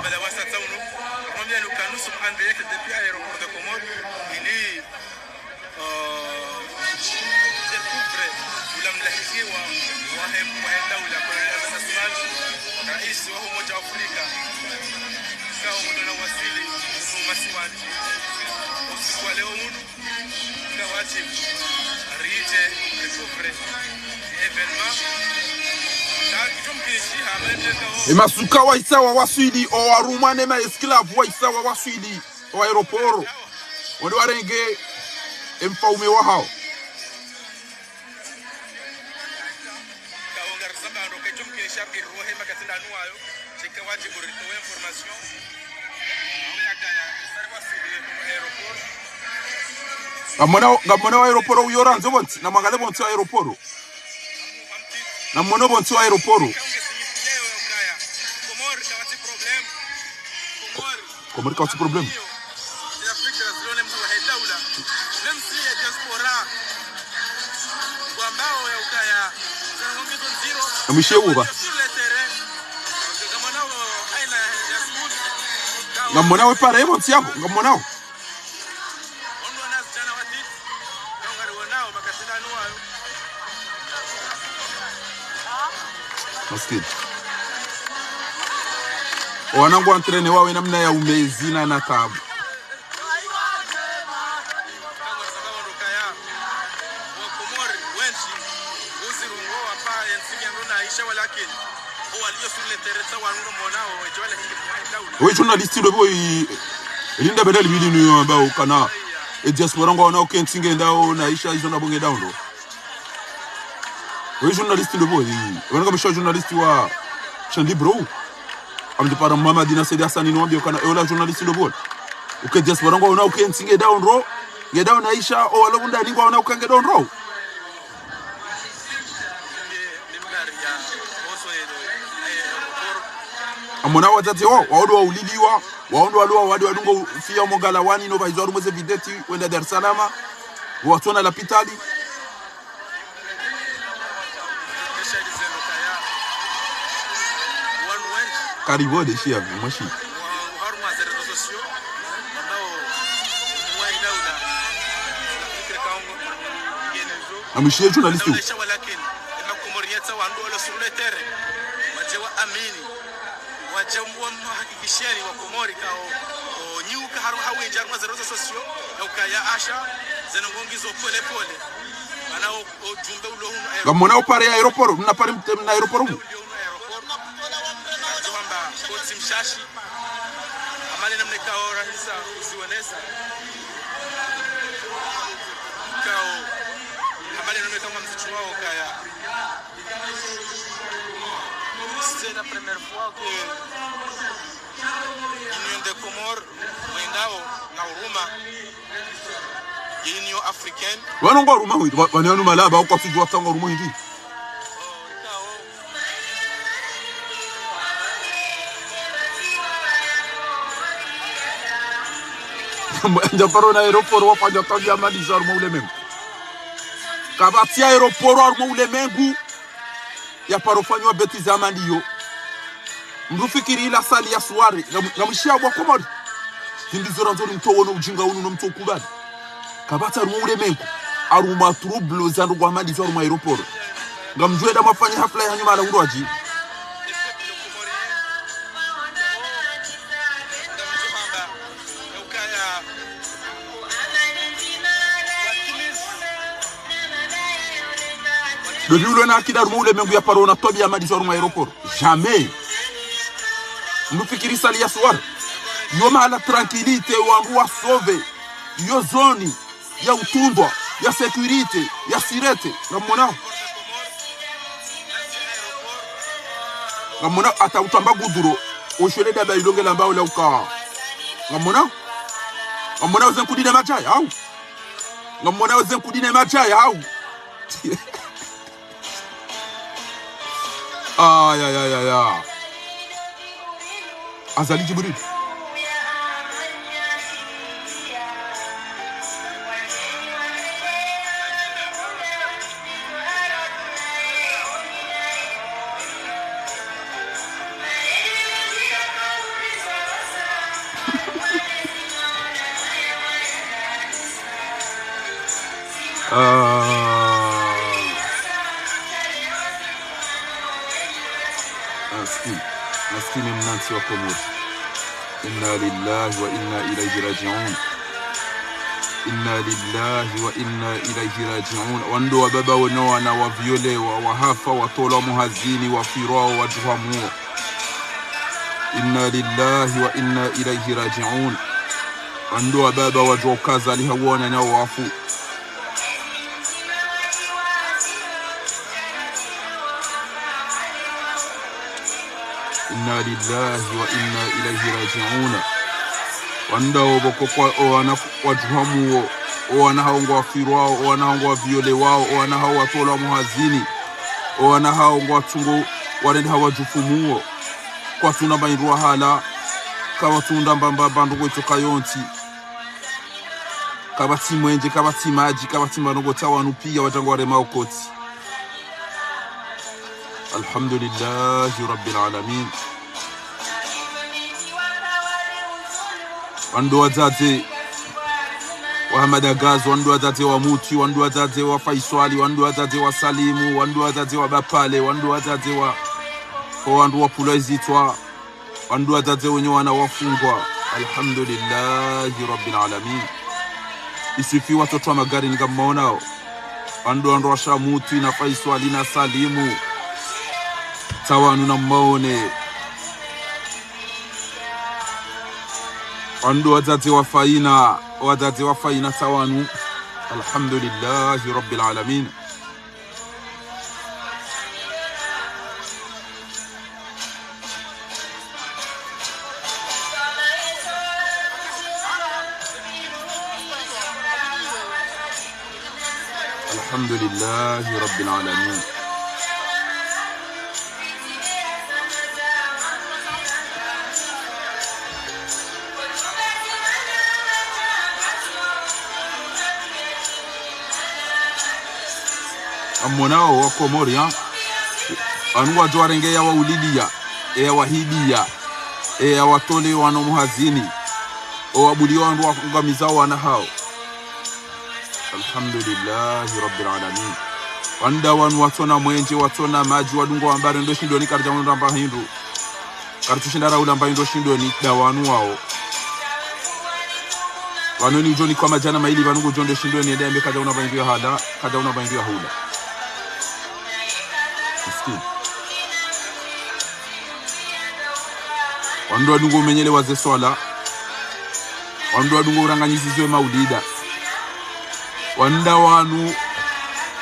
Découvre ula mlahikiwa wahe, wahe daula, Colonel Azali Assoumani, rais wa Umoja wa Afrika, kao mudo na wasili unu masiwani usiku wa leo unu, ka wajibu ridje découvre événement. Ka kitu mkinishi hama nje kao. Emasuka wahisa wawaswili, owarumwa ne maesclave wahisa wawaswili o aéroport. Wonde warenge emfaume wahawo. Ngamwona, ngamwona o aéroport uyo randzi pvontsi, namwangale pvontsi o aéroport. Namwone pvontsi o aéroport. Komori kapvatsi problème. Namwishiye uba. Ngamwona we pare pvontsi yapvo, ngamwona wo. Maskini. Owana ngwa entraîné wawo namna ya umezi na, na tabu. Oyi journaliste ndo pvo i, linda bedeli bili ni yo ambao kana e diaspora ngwaonao ukentsi ngendao na Aisha izo ndapvo ngendao ndo. Oyi journaliste ndo pvo i, wana kamisha journaliste wa Shandibro. Amdipara Mohamed na Said Hassan no ambao kana e ola journaliste ndo pvo. Uke diaspora ngwaonao ukentsi ngendao ndo. Ngendao na Aisha, owalo undani ngwaonao uke ngendao ndo. Ngamwona wadzadze wawo, wawo ndo wauliliwa, wawo ndo walo wawade wadungo ufiya omo Galawani, no pvahizo harumwa ze vedeti, wenda Dar es Salaam, watsona lapitali. Karibu de shiya, mwashi. Namwishiye journaliste. Ngamwona o pare ya aéroport, mna pare mte-, mna aéroport mu. Amale namna ikao rahisa uzionesa. Ikao, amale namna ikao mzitru wao kaya. C'est la première fois que Union des Comores, mwendao na huruma, Union Africaine. Wano ngwa huruma hwindi, wa-, wani wanu malaba, ukwasujua tanga huruma hwindi. Ndja paro na aéroport wafanya tabu ya mali za harumwa ulemengu. Kapvatsi aéroport harumwa ulemengu. ya paro fanywa bêtise hama ndiyo. Mdru fikiri ila salle ya soirée, ngam-, ngamwishiya bo Wakomori. Zindri zo randzo ni mdru wono ujinga unu no mdru ukubali. Kapvatsi harumwa ulemengu, harumwa trouble za ndrongoo hama ndizo harumwa aéroport. Ngamdjuwe nda mwafanya hafla ya nyuma ala undrwadji. Ndo ri ulo na akida harumwa ulemengu ya paro ona twabiya hama ndizo harumwa aéroport. Jamais. Mdru fikiri salle ya soirée. Yo mahala tranquillité, wandru wa sauver. Yo zone ya utundwa, ya sécurité, ya sûreté. Ngamwonao. Ngamwonao hata utamba guduro. Oshwele daba ilo nge lamba ola uka. Ngamwonao. Ngamwonao ze nkudi ne madjaya, hau. Ngamwonao ze nkudi ne madjaya, hau. Ay, ay, ay, ay, ay. Azali Djibril. Ah. Maskini, maskini mnantsi wa Komori. Inna lillahi wa inna ilayhi raji'un. Inna lillahi wa inna ilayhi raji'un. Wandru wa baba weno wana wa violewa, wa hafa, wa tolwa muhazini, wa firwao, wa djuhamuo. Inna lillahi wa inna ilayhi raji'un. Wandru wa baba wadjo kazaliha wona nyawo wafu. Inna lillahi wa inna ilayhi raji'un. Wandru wo boko kwa owana wa djuhamuo, owana hawo ngwa firwao, owana hawo ngwa violewao, owana hawo wa tolwa muhazini, owana hawo ngwa tsungo warende hawa djufumuo. Kwatsuna mba indru wahala, kapvatsi undru amba mba, mba ndrongoo itsoka yontsi. Kapvatsi mwenje, kapvatsi madji, kapvatsi mba ndrongoo tsa wanu piya wadja ngwarema okotsi. Alhamdulillahi Rabbil Alamin. Wandru wadzadze wa Hamada Gaz, wandru wadzadze wa Mutwi, wandru wadzadze wa Faiswali, wandru wadzadze wa Salimu, wandru wadzadze wa Bapale, wandru wadzadze wa, wandru wa Pulwa Izitswa, wandru wadzadze wenye wana wafungwa. Alhamdulillahi Rabbil Alamin. Isifi watoto wa magari ngamwaonao. Wandru wandru washa Mutwi na Faiswali na Salimu. Tsa wanu na mwaone. Wandru wadzadze wa Faina, wadzadze wa Faina tsa wanu. Alhamdulillahi Rabbil Alamin. Alhamdulillahi Rabbil Alamin. Ngamwonao wa Komori, ha? Wanu wadjo warenge ya waulidiya, eya wahidiya, eya watole wanu muhazini, owabuliya wandru waangamiza wana hawo. Alhamdulillahi Rabbil Alamin. Wandru wanu watsona mwenje, watsona madji, wadungo wamba rendo shindoni, karidja wandru amba hindru. Karitsushinda raula mba indro shindoni nda wanu wawo. Wanu ni udjo ni kwa madjana mayili, wanu ngudjo ndo shindoni, ende ambe kadja una mba indru ya hala, kadja una mba indru ya hula. Miskini. Wandru wadungo umenyelewa ze swala. Wandru wadungo uranganyizizwe maulida. Wandru wanu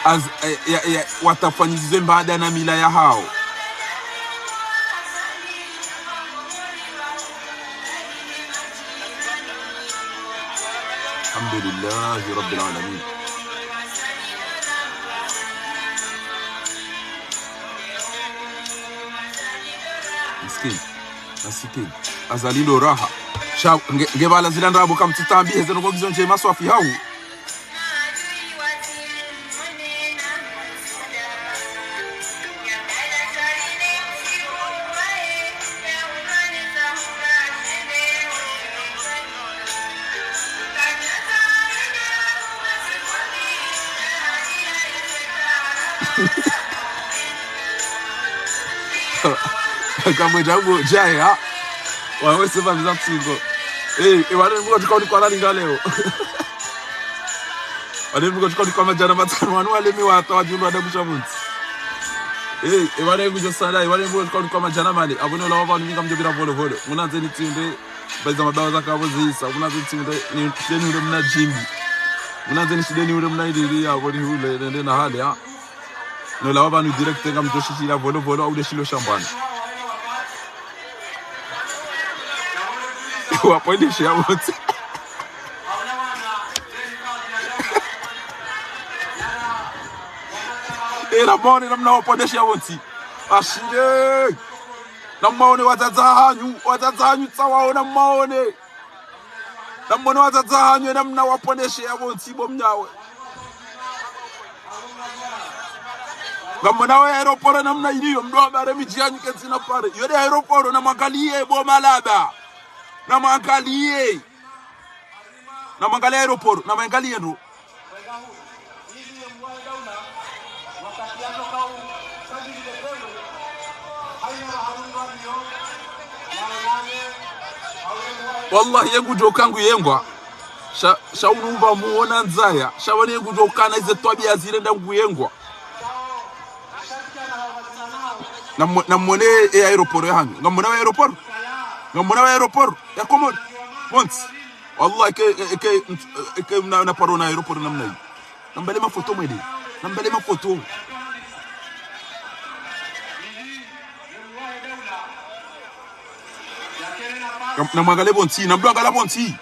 az-, eh, ya, ya, watafanyizizwe mbada na mila yahawo. Alhamdulillahi Rabbil Alamin. Miskini. Masikini. Azali ndo raha. Sha, nge, nge bala zila ndrabo kamtsitambi, heze noko gizo ndje maswafi hau. Kamwe django djaya. Wawe sepa biza tsingo. Eh, e wane mbuka tuka unikwa nani ngaleo. Wane mbuka tuka unikwa madjana matsanu, wanu wale mi wata wadjulu wada kusha muntsi. Eh, e wane mbuka sala, e wane mbuka tuka unikwa madjana mane. Abone ula wapvanu mi ngamdjo pvira volo volo. Muna nze ni tsimbe, baiza mabawa za kavo zisa. Muna nze ni tsimbe, ni shideni ule mna djimbi. Muna nze ni shideni ule mna ilili ya, voli hule, nende na hali ya. Nola wapvanu direct ngamdjo shishila volo volo, au de shilo shambani. Wapvendeshe ya wontsi. Era mone namna wapvendeshe ya wontsi. Ashire. Namwaone wadzadze hanyu, wadzadze hanyu tsawaona mwaone. Namwone wadzadze hanyu, namna wapvendeshe ya wontsi bo mnyawe. Ngamwona we aéroport namna iliyo, mdo habari midji yanyu ketsina pare. Yo de aéroport, namwangaliye bo malaba. Namwangaliye. Namwangaliye aéroport, namwangaliye ndo. Wallahi, ye ngudjo ka nguyengwa. Sha, sha unu mba muona ndzaya. Sha wane ye ngudjo kana ize twabiya zile nda nguyengwa. Namwe-, namwone e aéroport ya hanyu. Ngamwona we aéroport? Ngamwona we aéroport ya Komori? Montsi. Wallahi, ke, ke, ke, ke, na, na paro na aéroport namna hii. Nambele mafoto mwede. Nambele mafoto. Nam-, namwangale pvontsi, namdo angala pvontsi.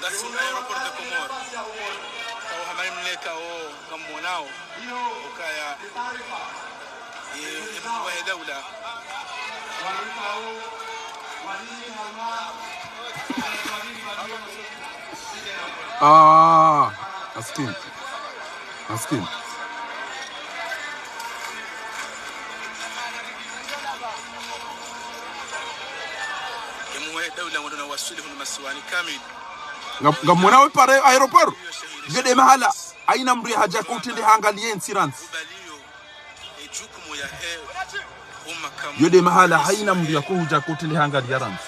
Ngasi aéroport de Comores. Kawo hamani mleka wo, ngamwonao. Ukaya, e, e, mkuu wa daula. Ah, maskini. Maskini. E mkuu wa daula ndo na waswili hunu masiwani kamili. Nga, ngamwona we pare aéroport. Yo de mahala. Haina mndru ya hadja ko utrende hangaliye ntsi randzi. Yo de mahala haina mndru ya ko hudja ko utrende hangaliya randzi.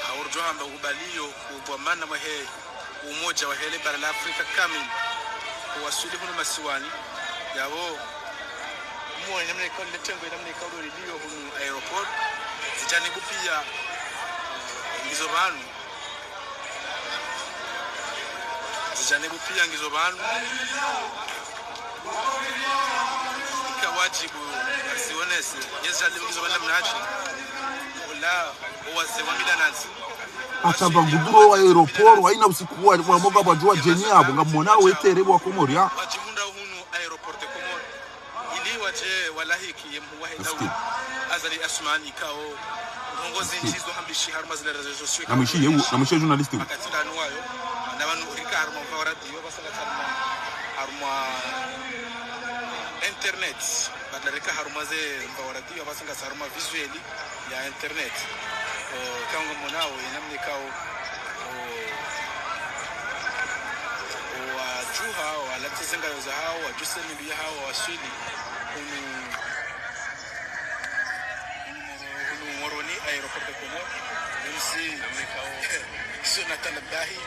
Haurudjo hamba ubaliyo udhwamana wahe umoja wahe le bara la Afrika kamili. Uwaswili hunu masiwani. Yawo. Muone namna ikao le tengo, namna ikao liliyo hunu aéroport. Zijanibu pia ngizo pvanu. Zijanibu pia ngizo pvanu. Ika wajibu azionese. Ye zijanibu ngizo pvanu namnadje. Ola, owazee wa mila nazi. Hata pvanguduro wa aéroport, haina usiku wa, wa moga pvwadjuwa djeni yapvo, ngamwona we tere wa Komori ya. Wajihundra hunu aéroport de Comores. Ili wadje walahiki ye mkuu wahe daula. Azali Assoumani ikao ndrongoo zindji zo hambishi harumwa zile réseaux sociaux. Namwishiye, namwishiye journaliste. Wakati ndanu wayo, na pvanu rika harumwa mva wa radio, pvasa ngasi harumwa, harumwa internet. Baada rika harumwa ze mva wa radio, pvasa ngasi harumwa visuel ya internet. O, ikao ngamwonao, inamna ikao, o, o, wadjuha, walapvise ngayo zahawo, wadjuse milu yahawo, waswili, hunu, hunu Moro-, hunu Moroni, aéroport de Comores, même si, namna ikao, sio na tanabahi,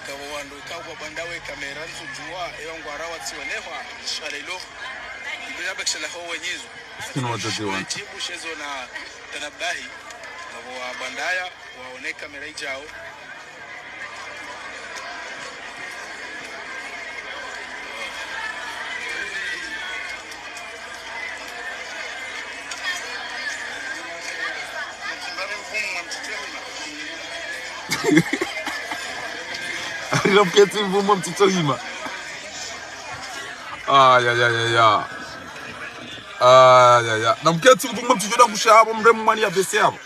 kawo wandru ikao kwa banda we kamera ntsudjuwa, ewa ngwara watsionehwa, shalelo, ndo yabakisha laho wenyezo. Sino wadzadze wanu. Jibu shezo na tanabahi, nabo wabandaya, waone kamera idjao. Ari namketsi mvumo mtsitso hima. Aya, ya, ya, ya. Aya, ya. Namketsi mvumo mtsitso da kusha apvo mremu mwani ya pvese apvo.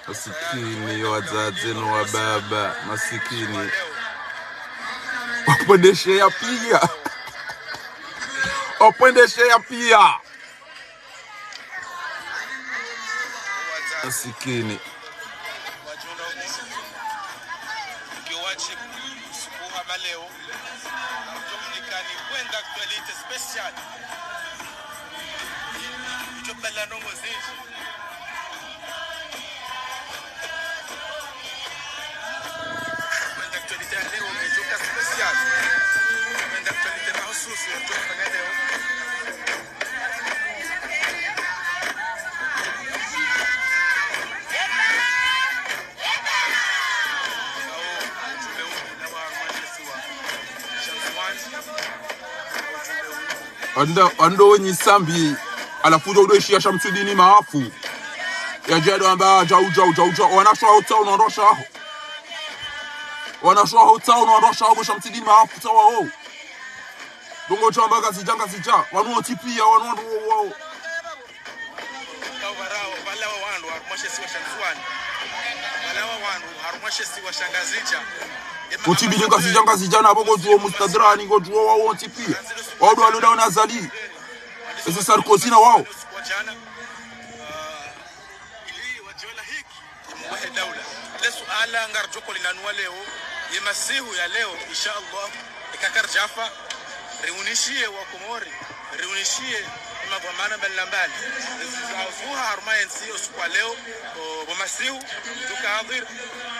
Masikini, wadzadze no wababa, masikini. Wapvendeshe ya pia. Wapvendeshe ya pia. Masikini. Leo, ngamdjo mnikani point d'actualité spécial. Idjo pvala ndrongoo zindji. Point d'actualité ya leo, idjo ka spécial. Point d'actualité mahususi, idjo fanya leo. Anda, ando wenyi sambi, halafu udjo udo ishiya Shamsudini Mahafu. Yadja ndo amba, djau, djau, djau, djau. Wanashe wa hotsa, unaondosha. Wanashe wa hotsa, unaondosha, bo Shamsudini Mahafu, tsawa ho. Ndrongoo djamba Ngazidja, Ngazidja. Wanu wontsi piya, wanu wandru wo, wo. Ka ubarawo, balawa wandru harumwa she isiwa sha Ndzuwani. Balawa wandru harumwa she isiwa sha Ngazidja. Wontsi bidi Ngazidja, Ngazidja, na bo ngodjuwo Mustadrani, ngodjuwo wao wontsi piya. Wao ndo walo dawo na Azali. Ese Sarkozy na wao. Ili wadjiwela hiki. Mwehe daula. Le suala ngaridjo kolinanua leo, ye masihu ya leo, insha Allah, eka karidjafa, riunishiye wa Komori, riunishiye madhwamana mbali na mbali. Zavuha harumwa ye ntsi usiku wa leo, o, bo masihu, tuka hadhir,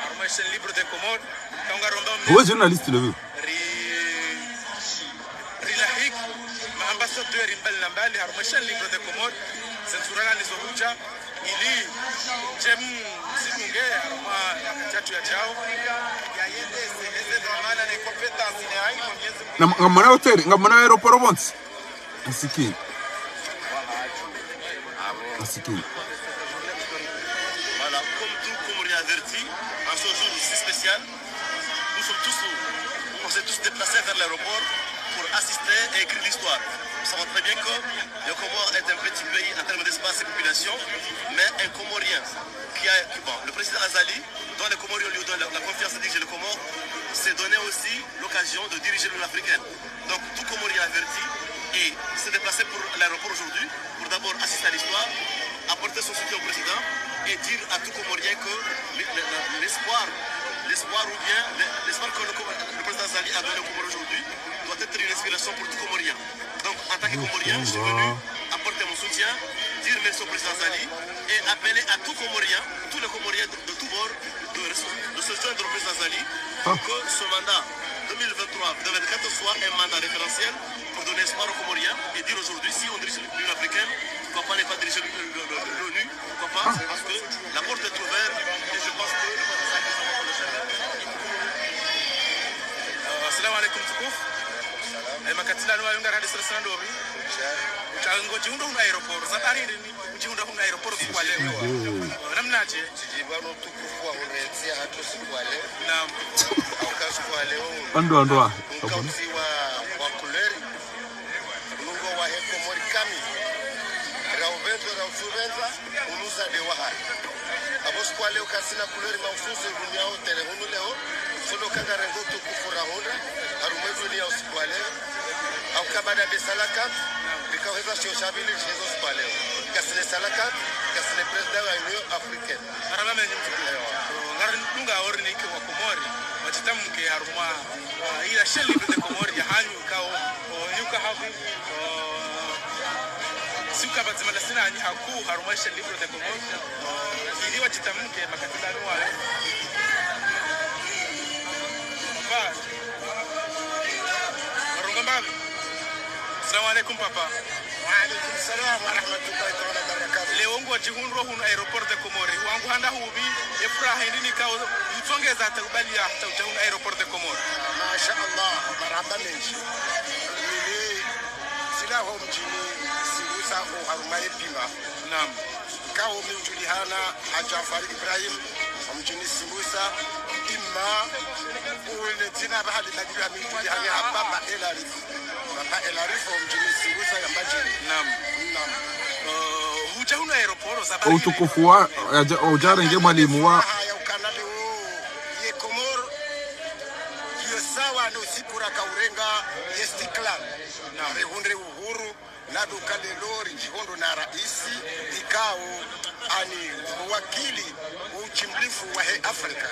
harumwa ye chaîne libre des Comores, ka ngaromba mne- Wewe journaliste le wewe. Ri-, rilahiki, ma ambassadeur mbali na mbali, harumwa ye chaîne libre des Comores, ze ntsurala nizo hudja, ili, djem, msidunge, harumwa, wakati yadjao. Yayende, ze, ze dhwamana ne compétence ne ayi, Mwenyezi Mungu. Na, ngamwona hoteli, ngamwona aéroport pvontsi. Masikini. Masikini. Voilà, comme tout Comorien averti, en ce jour si spécial, nous sommes tous, on s'est tous déplacés vers l'aéroport pour assister et écrire l'histoire. Nous savons très bien que le Comore est un petit pays en termes d'espace et population, mais un Comorien qui a, qui, bon, le président Azali, dont les Comoriens lui donnent la, la confiance de diriger le Comore, s'est donné aussi l'occasion de diriger l'Union africaine. Donc, tout Comorien averti et s'est déplacé pour l'aéroport aujourd'hui, pour d'abord assister à l'histoire, apporter son soutien au président et dire à tout Comorien que le-, le-, le-, l'espoir, l'espoir ou bien le-, l'espoir que le, Co- le président Azali a donné au Comore aujourd'hui doit être une inspiration pour tout Comorien. Donc, en tant que Comorien, je suis venu apporter mon soutien, dire merci au président Azali et appeler à tout Comorien, tous les Comoriens de, de tous bords, de, de se joindre au président Azali pour que ce mandat deux mille vingt-trois deux mille vingt-quatre soit un mandat référentiel pour donner espoir aux Comoriens et dire aujourd'hui, si on dirige l'Union africaine, pourquoi pas ne pas diriger le- le- le- l'ONU, pourquoi pas, parce que la porte est ouverte et je pense que le président Azali... Euh, assalamu alaikum, mtukufu. Eh, makati lanu wayo ngari hadisi rasina ndopvi? Utsango djihundra hunu aéroport, za baridi ni udjihundra hunu aéroport usiku wa leo. Namnadje? Tsidjipvanu utukufu wa hundre ntsi yahatru usiku wa leo. Naam. Hauka usiku wa leo. Ando, ando, ah. Uka usi wa, wa couleur. Unungo wahe Komori kami. Ra upvendza, ra usupvendza, unuza de wahahe. Apvo usiku wa leo kasina couleur mahususi dunia yontsi ri hunu leo. Solo ka ngarengo utukufu rahundra harumwa dunia usiku wa leo. Hauka baada de salakat, rikaweza shio sha pvili, shezo usiku wa leo. Kasina salakat, kasina président wa Union africaine. Marahaba mendji mtukufu. Ngaridunga orinike wa Komori, wadjitamke harumwa, ah, ila chaîne libre des Comores ya hanyu kao, o, nyuka havi, o, siuka pvadzima la sina anyi hakuu harumwa chaîne libre des Comores, o, ili wadjitamke makati lanu wayo. Papa. Warongoa mbapvi? Assalamu alaikum, papa. Wa alaikum salam wa rahmatullahi ta'ala wa barakatuh. Leo ngodjihundrao hunu aéroport des Comores. Wangu handa hupvi, ye furaha hindri nikao, utsongeza hata ubaliya hata udja hunu aéroport des Comores. Masha Allah, marahaba mendji. Mimi, tsila ho mdjini Simbusa ho harumwa ye Pima. Naam. Kao mi udjulihana ha Djafar Ibrahim, ho mdjini Simbusa, imma, ule dzina bahali badilwa mi udjulihana ha Papa Elari. Papa Elari, ho mdjini Simbusa ya Mbadjini. Naam. Naam. Eh, hudja hunu aéroport, za baridi. Utukufu wa, ya dja-, udja renge mwalimu wa. Aha, ya ukana leo, ye Komori, yo sawa no usiku raka urenga, ye istiklal. Naam. Rihundre uhuru, Ado kalelori djihondro na raisi ikao ani wakili wa utimlifu wahe Afrika.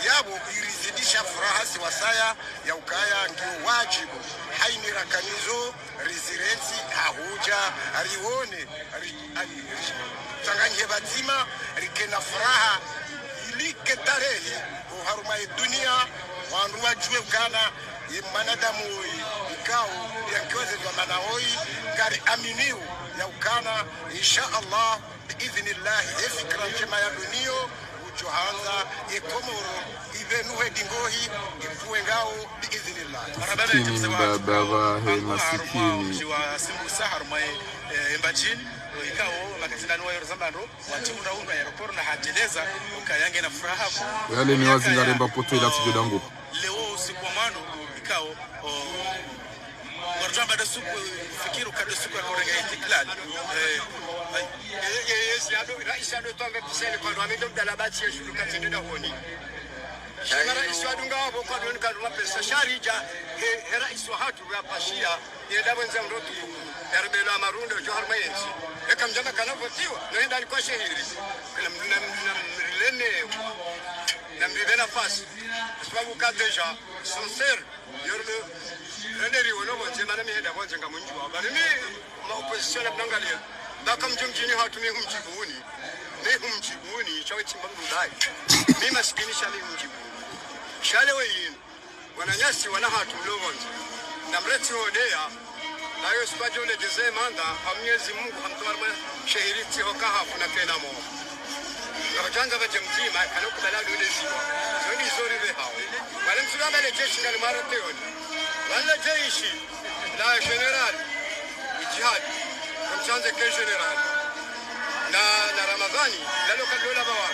Yapvo irizidisha furaha si wasaya ya ukaya ngiyo wadjibu haini rakanizo rizirentsi hahudja rione ri- ani ri- tsanganyihe pvadzima rikena furaha ilike tarehi oharumwa ye dunia wandru wadjuwe ukana ye mwanadamu woyi ikao yankiweze dhwamana woyi ngari aminio ya ukana insha Allah biidhnillah ye fikira ndjema ya duniyo udjo handza ye Komoro ipvenuhe dingohi ipvuwe ngao biidhnillah. Masikini mbaba wahe masikini. Mji wa Simbusa harumwa ye Mbadjini ikao makazindani wa Yorzambandro. Wati unda unda aéroport na hateleza ukaya ngena furaha kuu. Yale ni wazi ngaremba poto ila tsidjo dangu. Leo usiku wa mwando ikao o warjamba da suku fikiri ukado suku ya korenga Istiklal. Eh, eh, eh, eh, si ado, raisi ado tonge piseni kwa ndo amido mdala bati ye shulu katende da honi. Shema raisi wadunga wapvo kwa doni kaduma pesa sharija he, he raisi wahatru ya pashia. Yenda pvondze mrotu, yaribelo amarunde udjo harumwa yentsi. Eka mdjamba kana votiwa, no yenda ni kwa shehiri. Kana mdru na mdru na mrilenewa. Na mripve nafasi. Sababu ka déjà, sincère, yordo, rende riwono pvondze mana mi henda pvondze nga mundjuwa. Bari mi, ma opposition na mnangalia. Baka mdjo mdjini hatru mi humdjibuni. Mi humdjibuni, shawe tsimba mdru bayi. Mi masikini sha mi humdjibuni. Sha leo yinu. Wananyasi wana hatru mlo pvondze. Na mretsi hodeya, nayo sipvadjo ledjeze manda, ha Mnyezi Mungu, ha mtwari mwa shehiri tsi ho kahafu na kena mo. Na pvadjanga pvadje mdzima, kana kubala dole ziwa. Zo ndizo ripve hawo. Wale mtsulamba le jeshi ngali mara teoni. Wale jeshi, la général, Djihad, kumtsanze ke général. Na, na Ramadhani, lalo kadola bawa.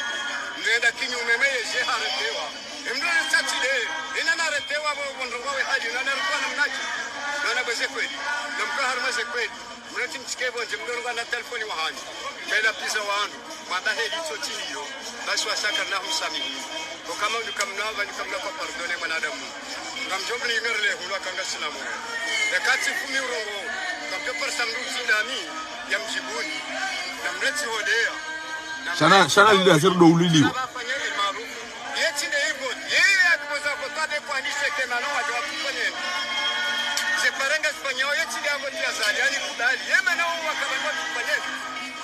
Nenda kinyume meye je haretewa. Emndru ane tsatsi de, ena naretewa pvo, pvo ndrongoo we hali, na narukwa na mnaji. Na nabweze kweli. Na mka harumwa ze kweli. Mnati mtsike pvondze mndru ngwa na telefoni wa hanyu. Mela piza wanu. Mwamba heli tso tiliyo. Basi wasaka na humsamihi. Ko kama unu kamna, wani kamna kwa pardonner mwanadamu. Ngamdjo mli ngerle hulwa kanga sina mo. Ekati fumi urongo. Ngamdjo parisa mndru tsi dami. Ya mdjibuni. Na mretsi hodeya. Shana, shana lile ya zero ndo uliliwa. Yetsi nde ivo, yeye ya kuboza vota be kwa nise ke mana wadjo wa kufanyen. Ze paranga sifanyao yetsi nde avo tia zali, yani kubali. Ye mana wa wakabali wa kufanyen.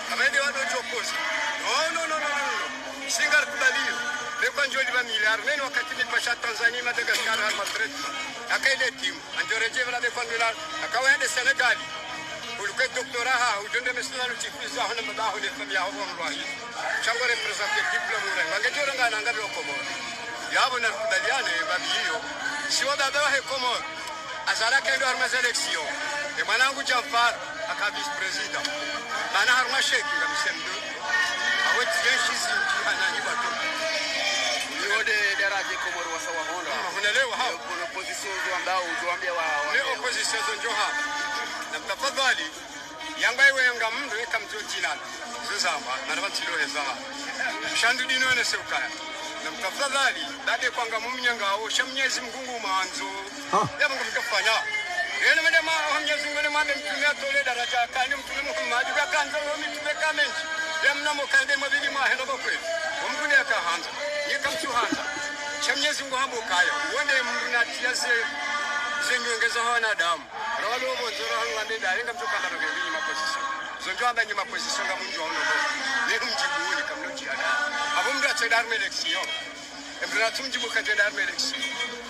Kama ende wado chokozi. No, no, no, no, no, no. Singa kubali yo. Be kwa ndjoli ba miliari. Meni wakati mi pasha Tanzania, Madagascar, Madrid. Akaile timu. Andjo redjevela be kwa ndula. Akawa ende Senegal. Uluke doctorat ha, udjonde mesina lutifiza, hona mbabaho ne famille ho mrwahi. Shango représenter diplôme ure. Wange djoro ngana ngabe Komoro. Yapvo na rukubaliane, babi iyo. Siwa baba wahe Komoro. Azala kendo harumwa ze élection. E mwanangu Djaffar, aka vice-président. Mana harumwa sheki, nga msemdo. Awe tienshi zinji, hanani bato. Niode daraje Komoro wasa wahonda. Mahuna leo, ha. Kono opposition, uzo ambao, uzo ambia wa, wa. Ne opposition zo ndjo ha. Na mtafadhali, yanga iwe yanga mndru eka mdjo djinana. Zo zamba, na raba ntilo heza. Shandu dino ne se ukaya. Na mtafadhali, dade kwanga mumnyanga wo, sha Mnyezi Mungu ngu mandzo. Ha. Ya Mungu mtafanya. Yene mende ma, Mnyezi Mungu ne mwambe mtume atole daraja, kandi mtume Muhammad, ya kandzo wo mitume kamenji. Ya mna mo kande mwa bili mwa hendo bokwe. Mungu ne akahandza. Yeka mtsuhandza. Sha Mnyezi Mungu hambo kaya. Wonde mnatiya ze, ze nyongeza wanadamu. Rawalo pvondze ra hanu wambe da, yenga mdjo kamba no nge nyima position. Zo ndjo amba nyima position nga mundji wa uno bo. Ne humdjibuni kamno djihada. Apvo mndru atsenda harumwa élection. Emndru natsu mdjibu katsenda harumwa élection.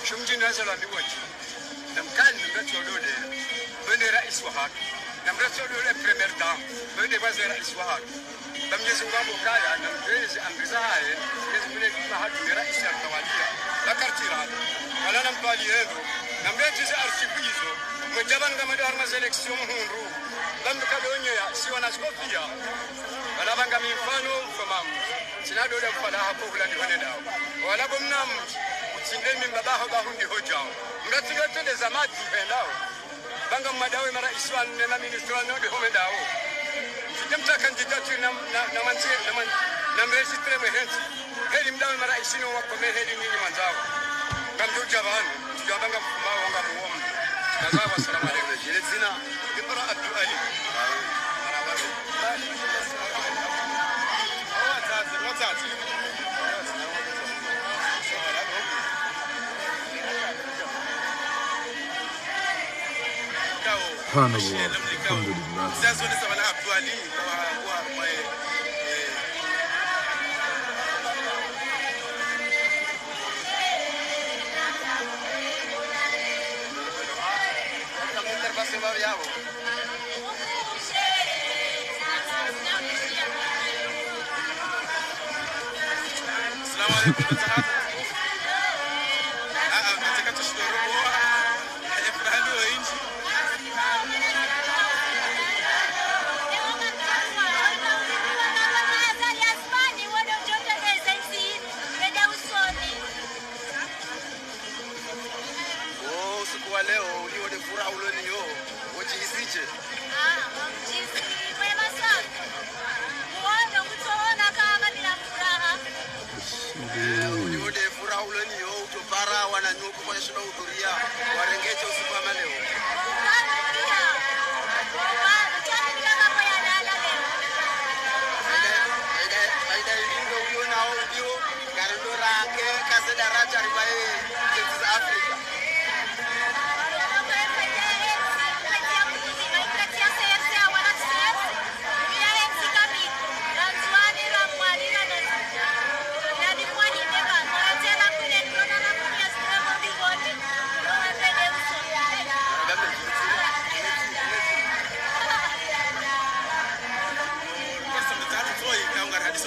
Sho mdjini waza lwa miwodji. Na mkani mndru atsi odole. Bende raisi wahatru. Na mndru atsi odole première dame. Bende waze raisi wahatru. Ba Mnyezi Mungu ambo kaya, na mdweze amri zahahe, Mnyezi Mungu ne mahatru ne raisi ya mtawalia, na kartira. Kana na mtwali yendo, na mdweze archive izo, mwedjaba nga mwendo harumwa ze élection muhundru, ba mndru kadonyeya, si wana zikofia. Wala banga mifano, mfamamu. Tsina doda mfala hako hula ndihone dawo. Wala bo mnamu, utsinde mi mbabaho ba hundi hodjao. Mndru atsi dodo tende za madji, hendawo. Banga mwadawe maraisi wa nne, maministre wa nne, ode home dawo. Mfite mtaka candidature na, na, na manzi, na man-, na mregistre mwe hentsi. Heli mdawe maraisi no wakome heli nyinyi mwandzao. Ngamdjo udja pvanu, mdjo banga mfumao, ngamuwomu. Nazawa, salamu alaikum. Zina, Imra Abdou Ali. سبحان الله. الحمد لله. السلام عليكم. Wo usiku wa leo, uliwo nde furaha ulo nayo, wodjihisije? Ah, ngamdjihisi mwema sana. Kuona, kutoona kama nina furaha. Eh, uliwo nde furaha ulo nayo, utopara wananyaho kwashinda uhudhuria, warenge dje usiku wa leo. Ngapvo pia. Ngapvo, tani kama kwa yalala leo. Faida, faida, faida iliyo nao uliwo, ngarindo range, kaze daraja ribaye, South Africa.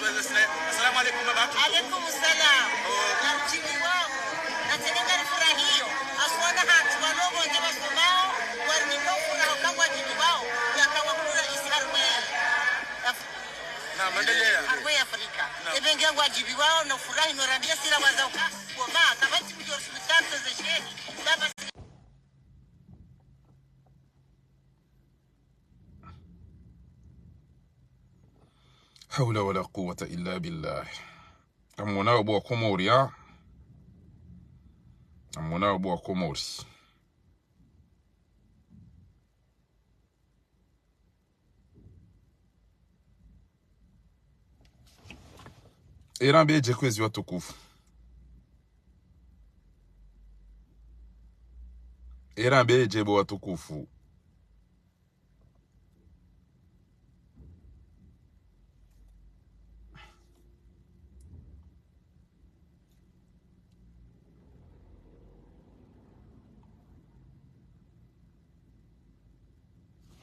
السلام عليكم. Alaikum salam. Ngamdjiviwao. Na tsena ngarifurahiyo. Haswa na hatru wanu wondze wasomao, wari nino furaha uka ngwadjiviwao, yaka wakulu raisi harumwa Af-, naam, endelea. Harumwa Afrika. Naam. Ebe nge ngwadjiviwao, no furahi, no rambia sira wazao ka, woma, kapvatsi mdjo sultan tozesheni, baba si- حول ولا قوة إلا بالله. Ngamwonao bo wa Komori, ah. Ngamwonao bo wa Komori. Erambe dje kwezi watukufu. Erambe dje bo watukufu.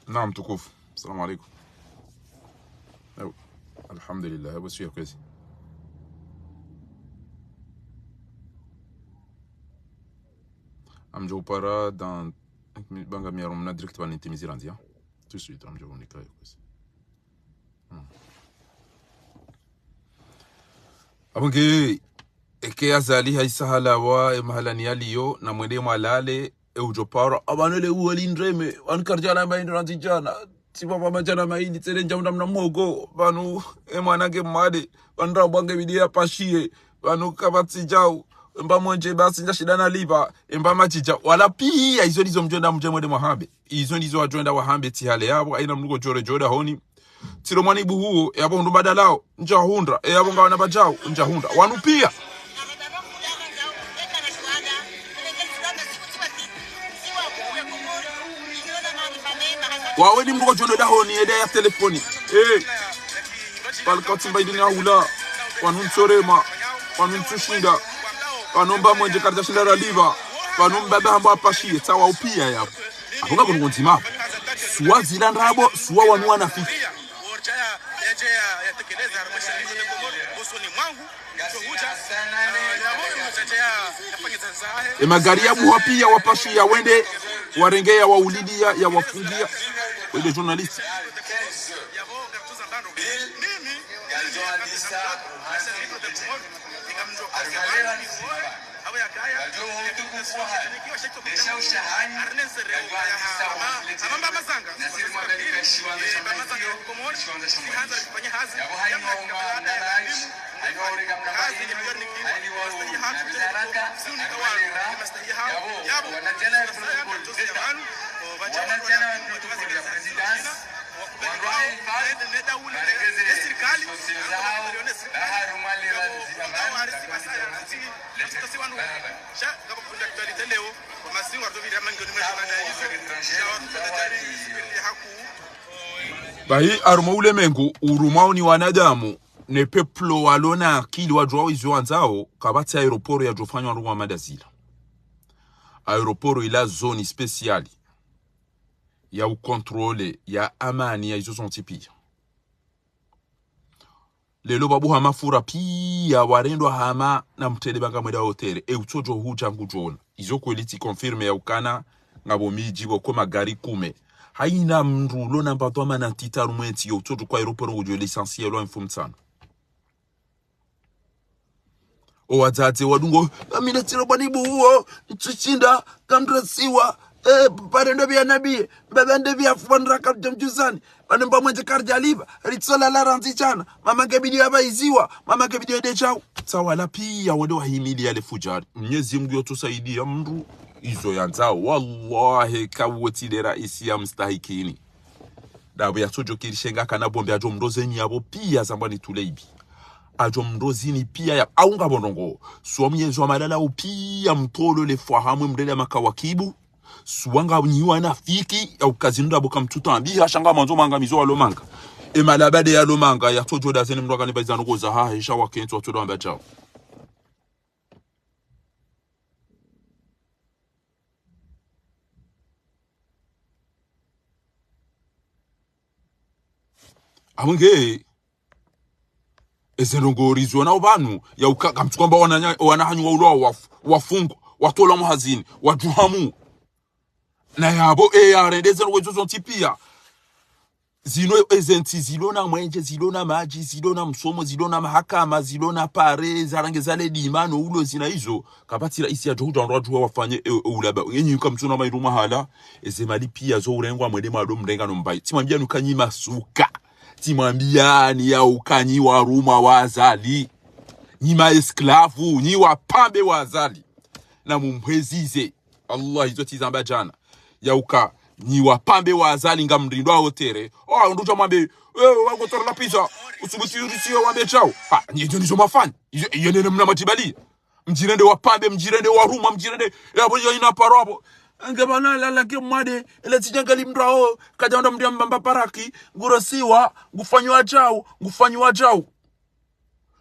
Naam, mtukufu. Assalamu alaikum. Ewa. Alhamdulillah. Ewa, siya kwezi. Ngamdjo upara dans, banga mi harumwa direct pvanu nitimizi randzi, hein. Tout de suite, ngamdjo unika yo kwezi. Hmm. Apvo nge, eke Azali haisa halawa, e mahalani yaliyo, na mwende mwalale, e udjo paro, apvanu le uwali ndreme, pvanu karidjala mba indro randzi djana, tsi pvapva madjana mayili, tsele ndjamuna mna mhogo, pvanu, e mwana nge mmade, pvanu rambwa nge bidi ya pashiye, pvanu kapvatsi djau, mba mwendje basi ndja shinda na liba, mba madji djau, wala piya, izo ndizo mdjo enda mdje mwende mwahambe, izo ndizo wadjo enda wahambe, tsi hale yapvo, haina mndru ngodjo redjeyi dahoni, tsi lo mwani buhuo, yapvo hundru badalao, ndjahundra, e yapvo ngawana badjau, ndjahundra. Wanu piya. Wawe ni mndru ngodjo enda dahoni, eda ya telefoni. Eh. Pvanu katsi mba idini ya hula. Pvanu ntsorema. Pvanu ntsushinda. Pvanu mba mwendje karidja shinda raliba. Pvanu mbaba hamba apashiye, tsawa upiya yapvo. Apvo ngakunu ndzima. Suwa zila ndrabo, suwa wanu wanafiki. E magari ya buha piya wapashiya wende, warenge ya waulidiya, ya wafungiya. Wende journaliste. Bahi harumwa ulemengu urumwao ni wanadamu, ne peuple walo na akili wadjuwao izo wandzao, kapvatsi aéroport yadjofanywa harumwa Madazila. Aéroport ila zone spéciale ya ucontrôler, ya amani, ya izo zontsi pia. Lelo babu hama fura pia warendwa hama na mtrende banga mwenda hôtel. E utsodjo hudja ngudjona. Izo kweli tsi confirmé ya ukana ngapvo midji pvoko magari kume. Haina mndru ulo na mbatwa mana ntiti harumwa entsi yo utsodjo kwa aéroport ngudjo licencié lwa mfumotsanu. O wadzadze wadungo, amina tsilo bwani buwo, ntsishinda, kamdrasiwa, eh, pare ndo pvia nabiye, mbaba nde pvia fuwa ndraka mdjamdjuzani, pvanu mba mwenje kardjaliba, ritsola la randzi shana, mama nge bidi ya pvahiziwa, mama nge bidi ya deshau. Tsawala pia wende wahimili yale fujari. Mnyezi Mngu yotso saidiya mndru izo yandzao. Wallahi, kawotsi le raisi ya mstahikini. Ndapvo yatsodjo kirishenga kana bombe adjo mndro zeni yapvo pia zambwa ni tuleibi. Adjo mndro zini pia ya, au ngapvo ndrongo. Suwa mnyezi wa malala upia mtolo le fwahamu mrele ya makawakibu. Suwa nga nyi wanafiki, ya ukazi ndrabo kamtsutambiha, sha nga mwandzo manga mizo walo manga. E malabade yalo manga, yatsodjo da zeni mndro akani pvahiza ndrongo zahahe, sha wakentsi watsodjo wamba djao. Amwenge, eze ndrongo rizona opvanu, ya uka, kamtsukwamba wananya-, wana hanyu wa ulo wa waf-, wafungwa, watolwa muhazini, wadjuhamu. Na yapvo, e yarende eze ndrongo izo zontsi pia. Zino eze ntsi zilo na mwenje, zilo na madji, zilo na msomo, zilo na mahakama, zilo na pare, zarange zale dima no ulo zina izo. Kapvatsi raisi yadjo hudja wandru wadjuwa wafanye e, e ulaba. Enyi kamtsuna mairu mahala, eze mali pia zo urengwa mwende mwado mrenga no mbayi. Tsimwambia nuka nyi masuka. Tsimwambia ni ya uka nyi warumwa wa Azali. Nyi ma esclave, nyi wapambe wa Azali. Na mumpvezize. Allah, izo tsi zamba djana. Ya uka, nyi wapambe wa Azali ngamrindwa hôtel. Oh, ndudja mwambe, eh, wagotora la pizza. Usubuti urisiyo wambe djao. Ha, nyi izo nizo mafanya. Izo, iyo nene mna matibali. Mdjirende wapambe, mdjirende warumwa, mdjirende. Yapvo iyo ina paro apvo. Nge bana la, la ke mwade, ele tsidjangali mndru aho, kadja wanda mndru ya mbamba paraki, ngurosiwa, ngufanyiwa djao, ngufanyiwa djao.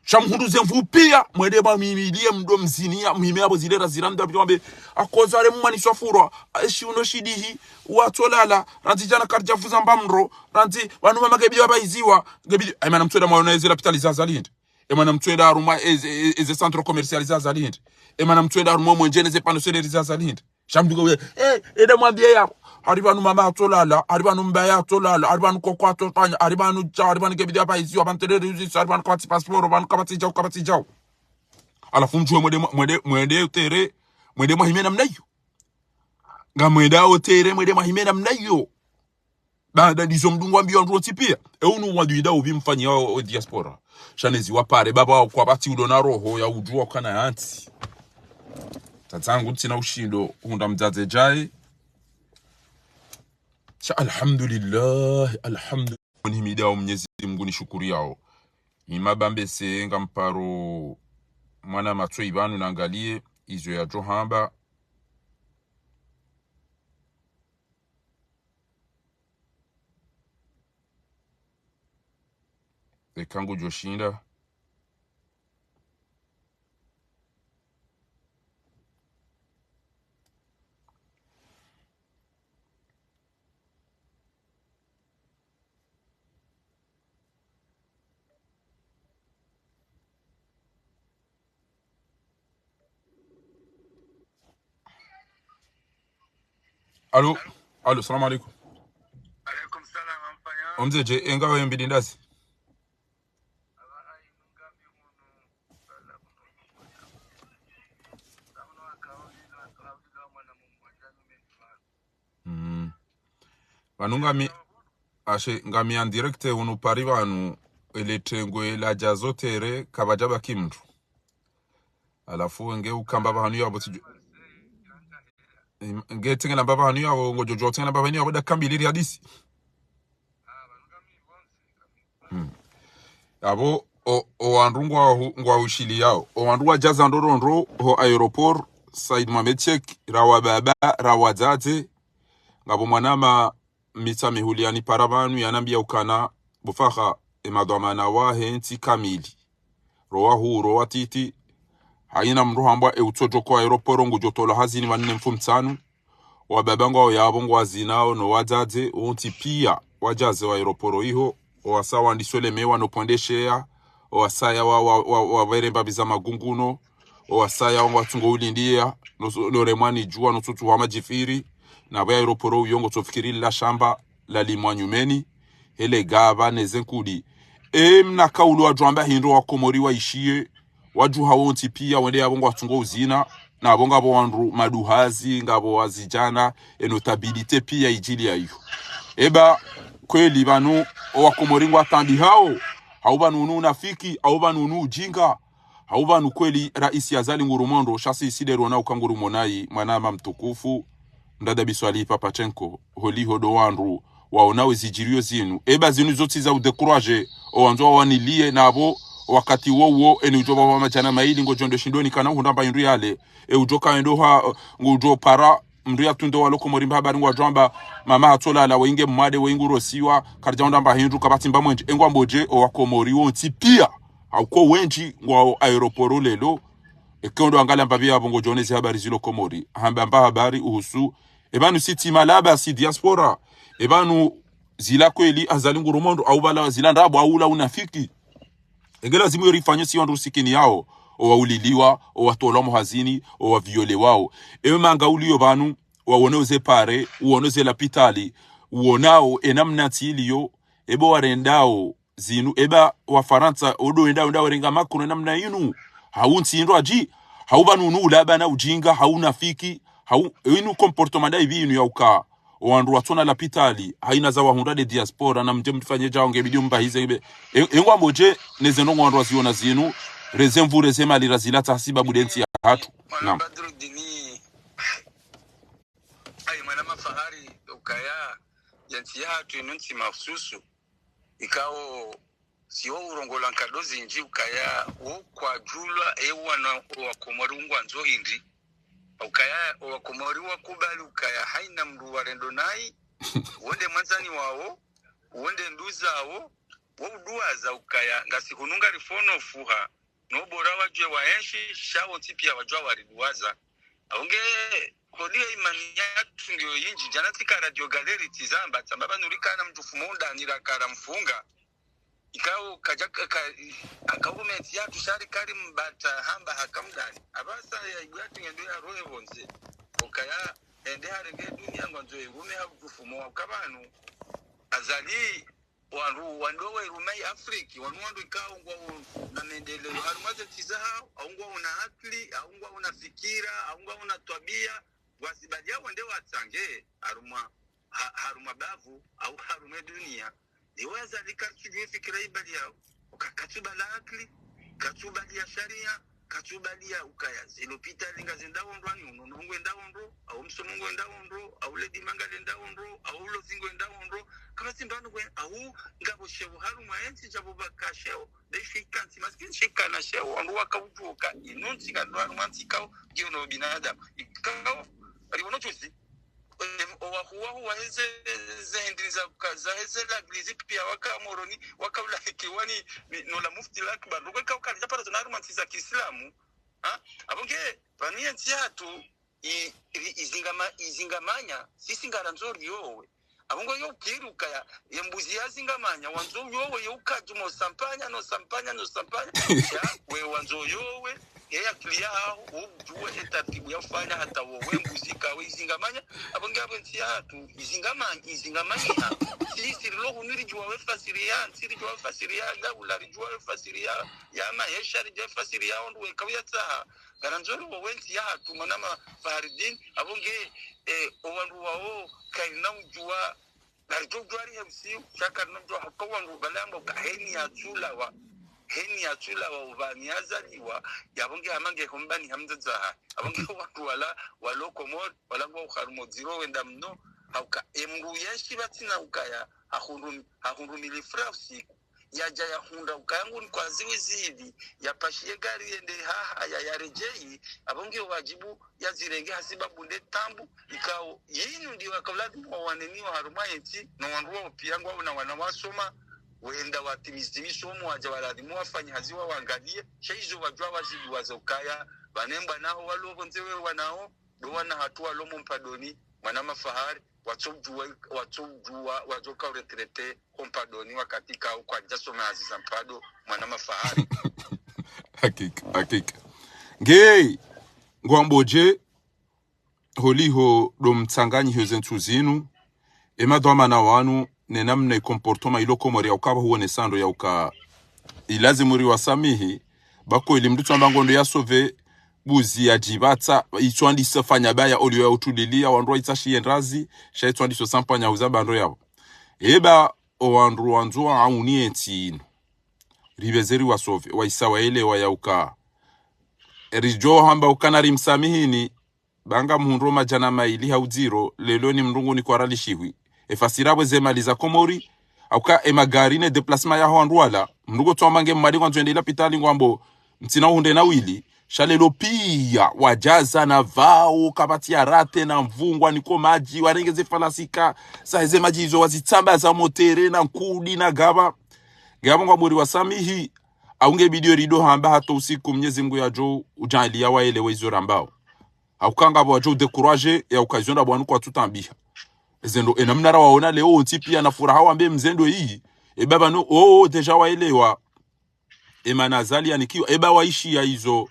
Sha muhundru ze nvu pia, mwende mwa mimi liye mdo mzini ya, mimi yapvo zile razira mda pia wambe, akoza ale mumani swafurwa, aeshi uno shidihi, watsolala, randzi djana kardjafuza mba mndro, randzi, pvanu mama nge bidi ya pvahiziwa, nge bidi, e mana mtswenda mwaona eze lapitali za Azali hindri. E mana mtswenda harumwa eze, e, eze centre commercial za Azali hindri. E mana mtswenda harumwa mwenje ne ze panneaux solaires za Azali hindri. Sha mndru ko, eh, ende mwambie yapvo. Hari pvanu mama hatsolala, hari pvanu mbaya hatsolala, hari pvanu koko hatsofanya, hari pvanu dja, hari pvanu nge bidi ya pvahiziwa, pvanu tele riuzisa, hari pvanu kapvatsi passeport, pvanu kapvatsi djao, kapvatsi djao. Halafu mdjuwe mwende mwa-, mwende, mwende hôtel, mwende mwahime namna iyo. Ngamwenda hôtel, mwende mwahime namna iyo. Baanda ndizo mdungu wambiwa ndro tsi pia. E unu wadui nda upvi mfanyao o diaspora. Sha nezi wapare baba kwapvatsi ulo na roho ya udjuwa kana yantsi. Tsatsangu tsina ushindo, unda mdzadze djaye. Sha alhamdulillah, alhamdulillah. Nihimidiyao Mnyezi Mngu nishukuriyao. Ima bambese ngamparo mwana matsoi pvanu nangaliye, izo yadjo hamba. Eka ngudjo shinda. Alo, alo, salamu alaikum. Alaikum salam, amfanya. Omze dje, enga we mbidi ndazi? Mm. Pvanu ngami, ashe, ngami en direct unu Paris pvanu, ele tengwe ladja zotere, kapvadja baki mndru. Halafu wenge ukamba pvahanu yapvo tsidju-, Em, nge tsengela mbapvi hanyu yapvo, ngodjo djuwa tsengela mbapvi hanyu yapvo, dakika mbili rihadisi. Hmm. Yapvo, o, o wandru ngwahu-, ngwahushiliyao. O wandru wadjaza ndrongoo ho aéroport, Said Mohamed Cheikh, ra wababa, ra wadzadze, ngapvo mwanama Mitsamihuli yanipara pvanu yanambia ukana, bo Faha, e madhwamana wahe ntsi kamili. Ro wahuu, ro watiti, haina mndru hambwa e utsodjo ho aéroport ngudjo tolwa hazini pvanu ne mfumotsanu. Wababa ngwao yapvo ngwazinao no wadzadze, wontsi pia, wadjaze ho aéroport iho, owasaya wandiswe lemewa no pvwendesheya, owasaya wa, wa, wa, wapvere mbapvi za magunguno, owasaya ngwatsungo ulindia, no, no remwa ni djuwa, no tsutsu wa madjifiri, na pvo aéroport uyo ngotsofikiri lila shamba lalimwa nyumeni, hele gapva neze nkudi. E mna kaulu wadjo amba hindru wa Komori waishiye, wadjuha wontsi pia wende yapvo ngwatsungo uzina, na pvo ngapvo wandru maduhazi, ngapvo wazidjana, e notabilité pia idjili ya iyo. Eba, kweli pvanu, o wa Komori ngwatambihao, hau pvanu unu unafiki, hau pvanu unu ujinga, hau pvanu kweli raisi Azali ngurumondro, sha si isi de rona uka ngurumonayi, mwanama mtukufu, Mdada Biswali Papachenko, holiho ndo wandru, waonao ezidjiriyo zinu. Eba zinu zontsi za udécourager, owandzo wawaniliye, na pvo, wakati wo uwo, eni udjo pvapva madjana mayili, ngodjo ndo shindoni kana uhundra mba hindru yale, e udjo kaendo ha, ngudjo para, mndru ya tundo walo Komori mba habari ngwadjo amba, mama hatsolala, weinge mwade, weingu rosiwa, karidja hundra mba hindru, kapvatsi mba mwendje, engwambodje, o wa Komori wontsi pia, hauko wendji, ngwao aéroport lelo, eke ondo angalia mbapvi yapvo ngodjo one ze habari zilo Komori. Hamba mba habari uhusu. Epvanu si tsi malaba, si diaspora. Epvanu zila kweli Azali ngurumondro, au pvala zila ndrabo, au ula unafiki. Enge lazimu yo rifanye si wandru sikini yao. Owauliliwa, owatolwa mohazini, owaviolewao. Ewe manga uliyo pvanu, waone oze pare, uone oze lapitali, uonao enamna ntsi iliyo, ebo warendao, zinu, eba Wafarantsa, odo wenda, wenda warenga Macron namna inu. Hau ntsi ndo adji, hau pvanu unu ulaba na ujinga, hau unafiki, hau inu comportement nda ipvi inu ya uka. Owandru watsona lapitali, haina za wahundra de diaspora, na mdje mdifanye djao nge bidi mbahize ibe. E, engwambodje, neze ndrongoo wandru waziona zinu, reze nvu, reze mali, razila tsa hasibabu de ntsi yahatru. Naam. Badruddini, ayi mwanama Fahari, ukaya, ye ntsi yahatru inu ntsi mahususu. Ikao, si wo urongola nkado zindji ukaya, wo kwadjulwa, e wana owakomori ungwandzo hindri. Ukaya, owakomori wakubali ukaya, haina mndru warendo nayi, wo nde mwandzani wawo, wo nde nduzawo, wo uduwaza ukaya, ngasi hunu ngarifono fuha, no bora wadjuwe waenshi, sha wontsi pia wadjuwa wariduwaza. Aunge, kodi ya imani yatru ngiyo yindji, djana tsika Radio Galeri tsizamba, tsamba pvanu rikana mndru fumo undani rakara mfunga. Ikao kadja ka, ka, akaume ntsi yatru sha rikari mbata hamba haka mdani. Apvasa ya ibu yatru ngendo ya rohe pvondze. Okaya, ende harenge dunia ngwandzo irume ha mndru fumo wa uka pvanu. Azali, wandru, wandru wa irume Afriki, wanu wandru ikao ngwao na mendeleo, harumwa ze ntsi zahao, au ngwao na akili, au ngwao na fikira, au ngwao na twabia, ngwazibalia wende watsange, harumwa, ha, harumwa bavu, au harumwa dunia. Ewe Azali katsudjuwa fikira ibalia, uka katsubala akili, katsubalia sharia, katsubalia ukaya, ze lopitali ngazendao ndro, ani unono ngwendao ndro, au msomo ngwendao ndro, au ledima ngalendao ndro, au ulozi ngwendao ndro, kapvatsi mbapvi ngwe, au ngapvo sheo harumwa entsi djapvo pvaka sheo, be shikantsi, maskini shikana sheo, wandru waka udjuwa uka, inu ntsi ngandro harumwa ntsi ikao, ngiyo no binadamu, ikao, riwono juzi, Em, owahuwahu waheze, ze hindri za, ka, zaheze la Église pia waka Moroni, waka ulahikiwa ni, ni, no la Mufti la Akbar. Loko ika uka lidja para zona harumwa ntsi za kiislamu. Ha? Apvo nge, pvanu ye ntsi yahatru, i, i, izingama, izingamanya, sisi ngarandzo riyowe. Apvo ngo yo ukiri ukaya, ye mbuzi yazingamanya, wandzo uyowe, ye ukadju mo sampanya, no sampanya, no sampanya. Sha, we wandzo uyowe, ye akili yaho, udjuwe e taratibu ya ufanya hata wowe mbuzi kawe izingamanya, apvo nge apvo ntsi yahatru, izingamanya, izingamanyiha. Sisi rilo hunu ridjuwa we fasiri ya, ntsi ridjuwa we fasiri ya, daula ridjuwa we fasiri ya, ya maesha ridjuwa we fasiri ya, ondru weka uyatsaha. Ngarandzo ri wowe ntsi yahatru, mwanama Fahridin, apvo nge, eh, owandru wawo, karina udjuwa, ngaridjo udjuwa rihe usiu, sha karina udjuwa haka wandru, pvala yamba uka heni yatsulawa. heni yatsula wa uvani yazaliwa, yapvo nge hama nge hombani ha mdzadze hahe. Apvo nge wandru wala, walo Komori, wala ngwao harumwa dziro wenda mno, hauka, emndru yenshi pvatsina ukaya, hahundru, hahundru mili francs usiku. Yadja yahundra ukaya nguni kwa ziwi zili, yapashiye gari yende haha, ya, yaredjeyi, apvo nge wadjibu, yazirenge hasibabu nde taabu, ikao, yinu ndiyo yaka ulazimu wa waneniwa harumwa yentsi, no wandru wao piya ngwao na wana wasoma, wenda watimizi misomo, wadja walazimu wafanye hazi wawangaliye, sha izo wadjuwa wazidjuwa zo ukaya, pvanu mbwana haho walo pvondze we wanao, ndo wana hatru walo mo Mpadoni, mwana Mafahari, watsodjuwa, watsodjuwa, wadjoka uretraité ho Mpadoni wakati kao kwadjasoma hazi za Mpado, mwana Mafahari. Hakika, hakika. Nge, ngwambodje, holiho ndo mtsanganyiho ze ntsu zinu, emadhwamana wanu, ne namna e comportement ilo Komori yauka pvahuonesa ndo yauka, ilazimu riwasamihi, bako ili mndru tsamba ngondo ya sauver, buzi yadjipvatsa, itswandisa fanya baya oliyo ya utuliliya, wandru waitsa shiyendrazi, sha itswandiso sampanya huza bando yapvo. Eba, o wandru wandzo wa auni yentsi inu. Ripveze riwasauver, waisa waelewa yauka. Ridjo hamba ukana rimsamihini, banga mhundro madjana mayili ha udziro, lelo ni mndru nguni kwa ralishihwi. Efasira pvwe ze mali za Komori, hauka emagari ne déplacement yaho wandru wala, mndru ngo tsamba nge mmadi ngwandzo ende lapitali ngwambo, mtsina uhundre na wili, sha lelo piya, wadjaza na pvao, kapvatsi ya rate na mvungwa niko madji, warenge ze falasika, sa heze madji izo wazitsamba za motere na nkudi na gapva. Nge apvo ngwambori wasamihi, au nge bidio rido hamba hata usiku Mnyezi Mngu yadjo udjaaliya waelewe izo rambao. Hauka ngapvo wadjo udécourager, yauka izo nda bwanu kwatsu tambiha. Eze ndo, enamna rawaona leo, wontsi piya na furaha wambe mze ndo iyi. Eba pvanu, o, o, déjà waelewa. Emana Azali yanikiwa, eba waishiya izo.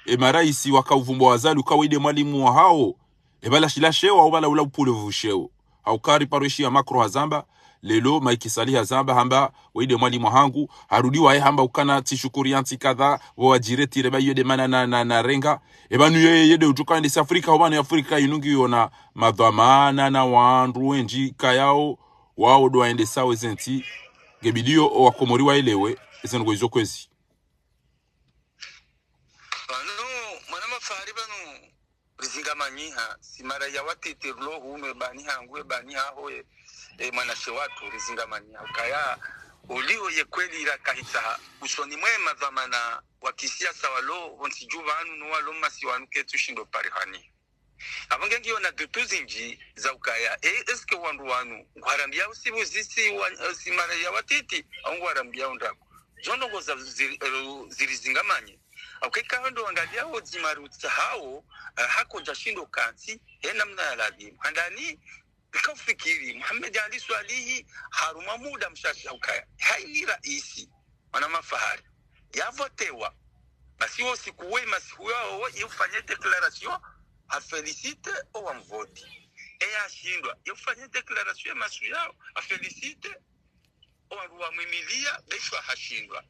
Emaraisi waka uvumbo wa Azali, uka waye nde mwalimu wahao. Eba lashila sheo, au pvala ula upule vusheo. Hauka riparo ishiya Macron hazamba, lelo Macky Sall hazamba, hamba, waye nde mwalimu wahangu, harudi waye hamba ukana tsishukuri yantsi kadha, pvo wadjiretire ba iyo nde mana na, na, na renga. Eba nu yeye, yeye nde udjuka yende si Afrika, hopvanu Afrika inu ngiyona madhwamana na wandru wendji kayao, wao ndo waendesao eze ntsi, nge bidio o Wakomori waelewe, eze ndrongoo izo kwezi. Pvanu, mwana Mafahari pvanu, rizingamanyiha, si maraya watiti rilo hunu, ebani hangu, ebani haho, e, e mwanashe watru, rizingamanyiha. Ukaya, oliho ye kweli raka hitsaha, usoni mwe madhwamana wa kisiasa walo, wontsi dju pvanu, no walo masiwanu ketsu shindo parihani. Apvo nge ngiyona doute zindji za ukaya, e, est-ce que wandru wanu, ngwarambiyao si pvuzisi wa, e, si maraya watiti, au ngwarambiyao ndrabo. Zo ndrongoo za ziri, e, zirizingamanye. Hauka ika ndo wangaliyao dzima rutsahawo, e, hakodja shindo kantsi, he namna ya ladhimu. Handani, rika ufikiri, Mohamed Ali Soilihi, harumwa muda mshashi ukaya. Haini raisi, mwana Mafahari. Yavotewa. Basi wo siku we masihu yao, ye ufanye déclaration, ha féliciter o wamvoti. E yashindwa, ye ufanye déclaration ye masihu yao, ha féliciter o wandru wamwimiliya, be sha hashindwa.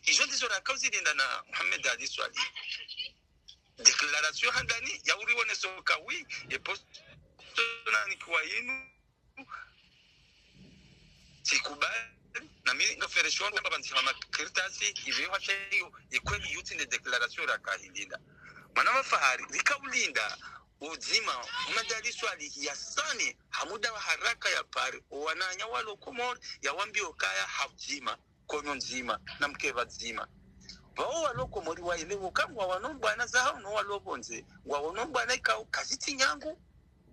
Izo ndizo raka uzilinda na Mohamed Ali Soilihi. Déclaration handani, ya uriwonesa uka oui, ye poste nanikiwa inu, tsikubali, na mi ngafereshwa, ngamba pvandzi ha makaratasi, ipve hata iyo, ye kweli yutsi nde déclaration raka hilinda. Mwana Mafahari, rika ulinda, udzima, Mohamed Ali Soilihi yasame, ha muda wa haraka yapare, o wananya walo Komori, yawambiye ukaya ha udzima, konyo ndzima, na mkeva dzima. Pvao walo Komori waelewe uka ngwawono mbwana zahao no walo pvondze, ngwawono mbwana ikao kazitsi nyangu,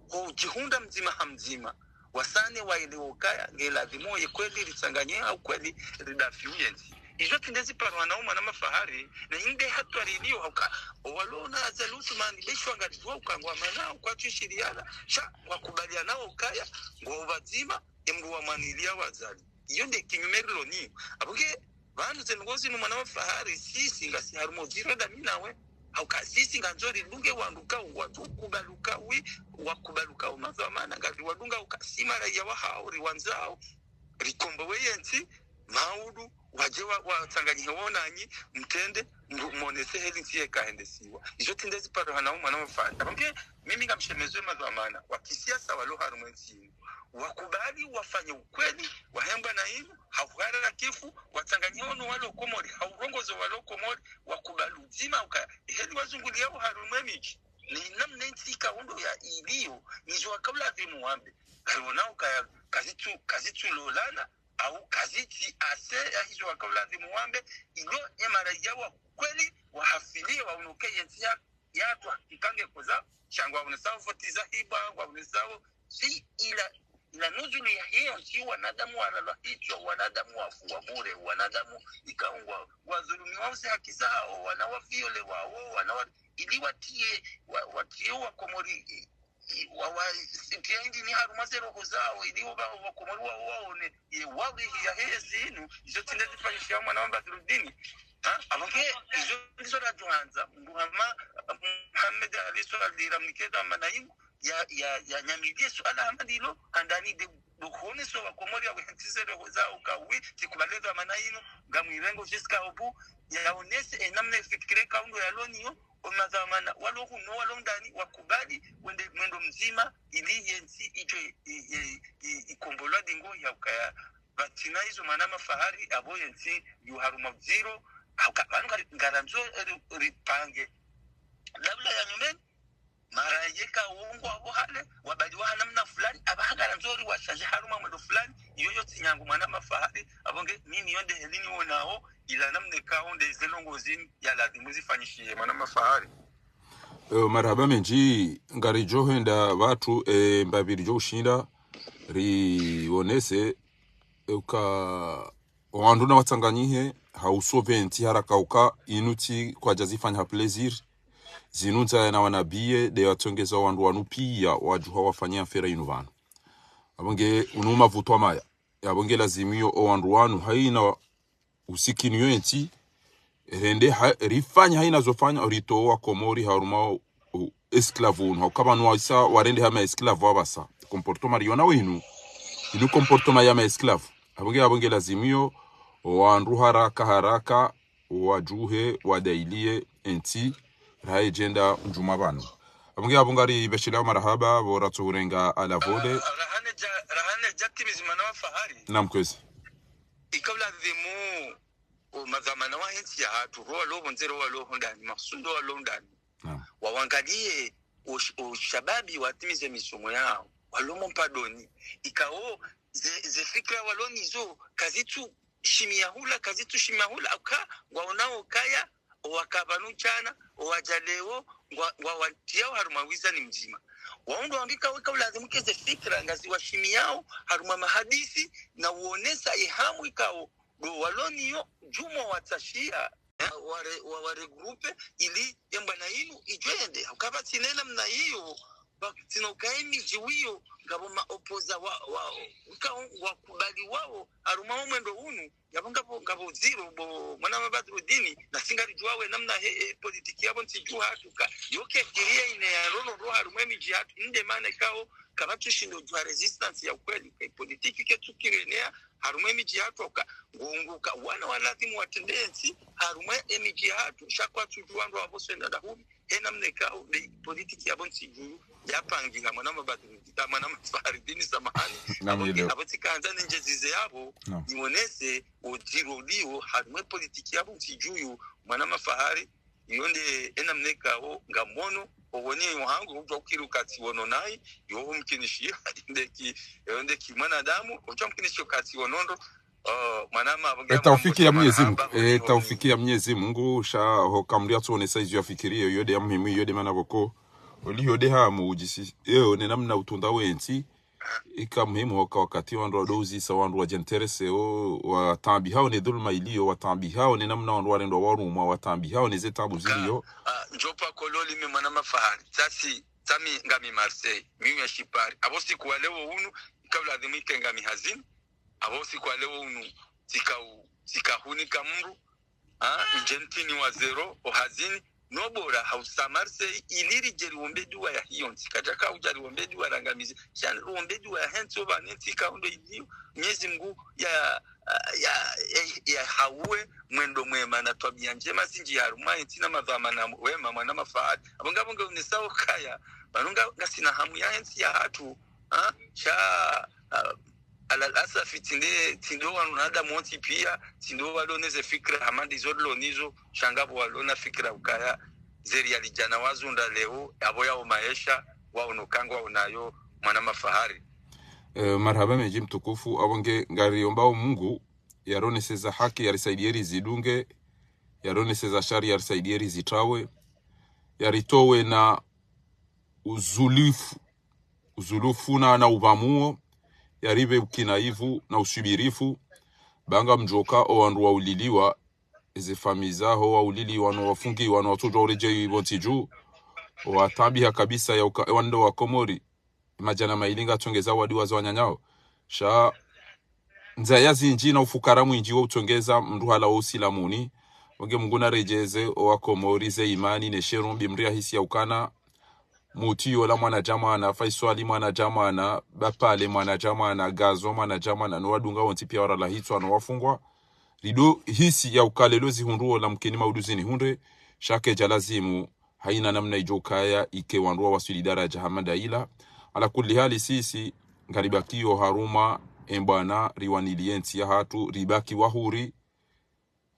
ho udjihundra mdzima ha mdzima. Wasane waelewe ukaya, nge ladhimu ye kweli ritsanganye ha ukweli ridafi uyentsi. Izo tsi nde ziparwa nao mwana Mafahari, na inde hatwari iliyo hauka, o walo na Azali Assoumani, be sha ngaridjuwa uka ngwamanao, kwatsu shiriana, sha ngwakubalianao ukaya, ngwao pvadzima, emndru wamwaniliya wa Azali. Iyo nde kinyume rilo nayo. Apvo nge, pvanu ze ndrongoo zinu mwana Mafahari, sisi ngasi harumwa dziro nda mi nawe. Hauka sisi ngandzo ridunge wandru kao, wandru kubali uka oui, wakubali uka o madhwamana, ngari wadunga uka si maraya wahao, riwandzao, rikombowe yentsi, maudu, wadje wa, watsanganyihe wao nanyi, mtrende, mru-, mwonese heli ntsi yeka hendesiwa. Izo tsi nde ziparwa nao mwana Mafahari. Apvo nge, mimi ngamshemezwe madhwamana, wa kisiasa walo harumwa entsi inu. wakubali wafanye ukweli, wahembwa na inu, hauhara kifu, watsanganyiha no walo Komori, haurongozo walo Komori, wakubali udzima uka, heli wazunguliao harumwa emidji. Ni namna entsi ikao ndo ya iliyo, nizo wakaula adhimu wambe. Ngariwonao ukaya kazitsu, kazitsu lolana, au kazitsi ase ya hizo wakaula adhimu wambe, ilo emara yawo kweli, wahafiliye waunoke yentsi ya yatwa ikange koza, sha ngwaonesao voti za hibwa, ngwaonesao, si ila, ila nuzulu ya hiyo, si wanadamu walalwa hitswa, wanadamu wafu wa bure, wanadamu ikao ngwa, ngwadhulumiwao ze haki zao, wana waviolewao, wana wa, ili watiye, wa, watiye wa Komori, i, i, wa, wa, sitiya indi ni harumwa ze roho zao, ili wa, wa Komori wa, waone, ye wabihi ya hezi inu, izo tsi nde zifanyishiha mwana wa Badrudini. Ha? Apvo nge, izo ndizo radjohandza. Mndru hama Mohamed Ali Soilihi ramnikeza mana inu, ya, ya, ya nyamiliye suala hama lilo, handani de, de honeso wa Komori ya wehentsi ze roho zao kawi, tsikubali ze mana inu, ngamwirengo jusqu'au bout, yaonese, enamna efikira ikao ndo yaloniyo, omadhwamana, walo hunu, walo ndani, wakubali, wende mwendo mdzima, ili yentsi idjo, i, i, i, ikombolwa dingo ya ukaya. Pvatsina izo mwana Mafahari, apvo yentsi yu harumwa udziro, hauka, pvanu ngari, ngarandzo ri, ripange. Daula ya nyumeni, mara yeka wongo apvo hale, wabaliwa ha namna fulani, apvaha ngarandzo riwashanje harumwa mwendo fulani, iyo yo tsi nyangu mwana Mafahari, apvo nge, mimi yo nde heli niwonao, ila namna ikao nde ze ndrongoo zinu ya lazimu zifanyishihe mwana Mafahari. Eh, marahaba mendji, ngaridjo henda pvatsu, eh, mbapvi ridjo ushinda, riwonese, eh, uka, owandru na watsanganyihe, ha usauver entsi haraka uka, inu tsi kwadja zifanya ha plaisir, zinu ndzaya na wanabiye, de watsongeza wandru wanu piya, wadjuha wafanya affaire inu pvanu. Apvo nge unu mavutwa maya. Apvo nge lazimu iyo owandru wanu haina usikini yo entsi, rende ha, rifanya haina zofanya, ritowa Komori harumwa u, esclave unu, hauka pvanu waisa warende hama esclave wapvasa. Comportement riona wenu, inu comportement ya ma esclave. Apvo nge, apvo nge lazimu iyo, owandru haraka, haraka, wadjuhe, wadailiye, entsi, raha idjenda ndjuma pvanu. Apvo nge apvo ngaripveshelea marahaba, pvo ratso hurenga à la volée. Ah, rahane dja, rahane dja timizi mwana Mafahari. Naam, kwezi. Ikao lazimu, omadhwamana wa hentsi yahatru, ro walo pvondze, ro walo hondani, masundo walo ndani. Naam. Wawangaliye, o, oshababi watimize misomo yao, walo mo mpandoni. Ikao, ze, ze fikira walo nizo, kazitsu shimiya hula, kazitsu shimiya hula, hauka, ngwaonao ukaya, owaka pvanu shana, owadja leo, ngwa, ngwawatiyao harumwa wizani mdzima. Wao ndo wambika weka ulazimu ke ze fikira, ngaziwashimiyao, harumwa mahadisi, na uonesa ye hamu ikao, ndo walo niyo, djumwa watsashiya, ware, wa, waregroupe, ili, ye mbwana inu, idjo yende, hauka pvatsina namna iyo, pvatsina ukaya emidji wiyo, ngapvo ma opposants wa, wa, uka wakubali wao, harumwa omwendo unu, yapvo ngapvo, ngapvo udziro, bo, mwana Mabadrudini, nasi ngaridjuwao namna he, he, politiki yapvo ntsi dju hatru ka, yo ke fikira ine ya rono ro harumwa emidji hatru, nde mana ikao, kapvatsu shindo djuwa résistance ya ukweli, ke politiki ketsu kirenea, harumwa emidji hatru ka, ngongo ka, wana walazimu watrende entsi, harumwa emidji hatru, sha kwatsu djuwa ndo apvo swenda dahumi, he namna ikao, nde politiki yapvo ntsi dju, yapangiha mwana Mabadrudini, mwana Mafaharidini, samahani. Naam, apvo nge, apvo tsikandza nendjezize yapvo, niwonese, odziro uliyo, harumwa politiki yapvo ntsi dju, mwana Mafahari, iyo nde enamna ikao, ngamono, owoni yo hangu, udjuwa ukiri ukatsi wono nayi, yo humkinishiha, nde ki, yo nde ki mwanadamu, udjuwa mkinishiha ukatsi wono ndo, oh, mwanama, apvo nge, eh, taufiki ya Mwenyezi Mungu, eh, taufiki ya Mwenyezi Mungu, sha hoka mndru yatsuonesa izo yafikiriyo, iyo nde ya muhimu, iyo nde mana pvoko, oliyo nde hamu udjisi, iyo ne namna utrunda wentsi, ika muhimu hoka wakati wandru wadozisa wandru wadjinterese, o, watambihao ne dhuluma iliyo, watambihao ne namna wandru warendwa warumwa, watambihao ne ze tabu ziliyo. Ah, ndjopva kololi mi mwana Mafahari, tsasi, tsami ngami Marseille, mi mi ya Shipari. Apvo siku wa leo unu, ikao lazimu ike ngami hazini, apvo siku wa leo unu, tsika u, tsika hunika mndru, ah, ndje ntini wa zéro, ohazini, no bora hausa Marseille, ili ridje riwombe duwa ya hiyo ntsi, kadjaka udja riwombe duwa rangamize, sha riwombe duwa ya hentsi opvanu entsi ikao ndo iliyo, Mwenyezi Mungu ya, ya, ya, ya hauwe mwendo mwema na twabiya ndjema zindji harumwa entsi na madhwamana wema mwana Mafahari. Apvo nga, apvo nge unesao ukaya, pvanu nga, ngasina hamu ya hentsi yahatru, ah, sha, Ah, alal asafi, tsi nde, tsi ndo wanadamu wontsi pia, tsi ndo waloneze fikira hama ndizo lonizo, sha ngapvo walona fikira ukaya, ze riali djana wazunda leo, apvo yao maesha, waono kangwa unayo, mwana mafahari. Eh, marahaba mendji mtukufu, apvo nge ngariombao Mungu, yaroneseza haki, yarisaidie rizidunge, yaroneseza shari, yarisaidie rizitrawe, yaritowe na uzulifu, uzulifu na, na upvamuo, yaripve ukinaifu na usubirifu, ba ngamdjoka o wandru wauliliwa, eze famiyi zaho wauliliwa no wafungiwa no watsodjwa uredjei pvo ntsi dju, owatabiha kabisa ya uka, ewa ndo wa Komori, madjana maili ngatsongeza wadi wazo wananyao. Sha ndzaya zindji na ufukara mwindji wo utsongeza mndru hala wo usilamuni. Onge Mungu naredjeze owa Komori ze imani ne sherumbi mndru yahisi ya ukana Muti yola mwana djamwana, Faiswali mwana djamwana, Bapale mwana djamwana, Gazo mwana djamwana, no wadunga wontsi pia waralahitswa no wafungwa. Rido hisi ya uka leo zihundru wola mkini maudu zinihundre, sha kedja lazimu, haina namna idjo ukaya ike wandru wawaswili daradja hama nda ila. Ala kulli hali sisi, ngaribakio harumwa, embwana, riwaniliye ntsi yahatru, ribaki wahuri,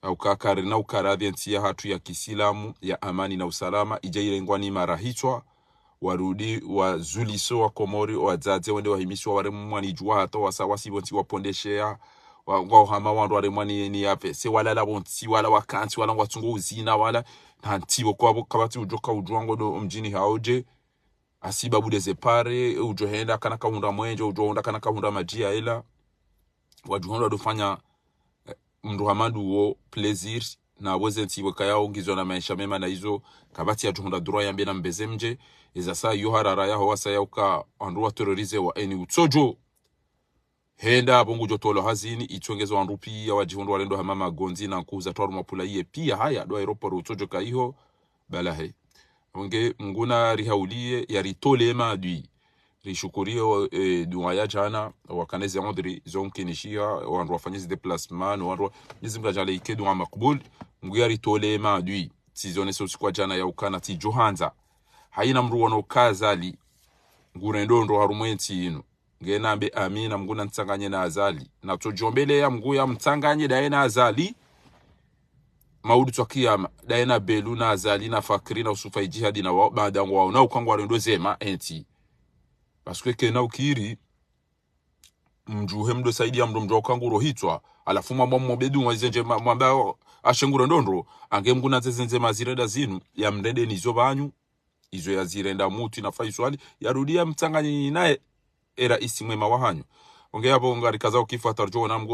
au kakari na ukaradhi entsi yahatru ya kisilamu, ya amani na usalama, idja irengwa ni marahitswa, warudi, wazuliso wa Komori, wadzadze wende wahimisiwa ware mwani djuwa hata wasa wasi pvo ntsi wapondeshea, wa, ngwao hama wandru ware mwani ni yafe. Se walala pvo ntsi, wala wakantsi, wala ngwatsungo uzina, wala, na ntsi pvo kwapvo, kapvatsi udjo ka udjuwa ngodo mdjini haodje, asibabu de ze pare, udjo henda kana kahundra mwenje, udjo henda kana kahundra madji ya ela. Wadjo hondro wadofanya, eh, mndru hama ndo wo plaisir, na weze ntsi weka yao ngizwa na maesha mema na izo, kapvatsi yadjo hondra droit yambe na mbeze mdje, eza sa yo harara yaho wasa ya uka, wandru wa terroriser wa eni utsodjo. Henda apvo ngudjo tolo hazini, itsongeza wandru pia wadjihundru warendo hama magondzi na nkuhu za twaru mapula iye pia haya, ndo aéroport utsodjo ka iho, balahe. Onge Mungu narihauliye, yaritole madui. Rishukurie, eh, dua ya djana, wakaneze ondri, zo mkinishiha, wandru wafanye zi déplacement, wandru wa-, Mwenyezi Mungu adjaanlie ike dua makbul, Mungu yaritole madui. Tsizonese usiku wa djana ya ukana tsidjo handza. Haina mndru wono ka Azali, ngurendo ndro harumwa entsi inu. Ngena ambe amina, Mungu nantsanganye na Azali. Natsodjombeleya Mungu yamtsanganye daye na Azali. Maudu tswa kiyama, daye na Belu na Azali na Fakri na Usufa Idjihadi na wao, baada ngwao, na uka ngwarendo zema, entsi. Parce que kena ukiri, mndru he mdo saidia mndru mndru uka nguro hitswa, alafu mwamba mmobe dua ize ndje ma-, mwamba ashe ngurendo ndro, ange Mungu nantse zenze mazirenda zinu, yamrende nizo pvanyu, izo yazirenda Muti na Faiswali, yarudi yamtsanganye naye, era isi mwema wahanyu. Onge yapvo ngarikaza ukifu hata ridjo ona Mungu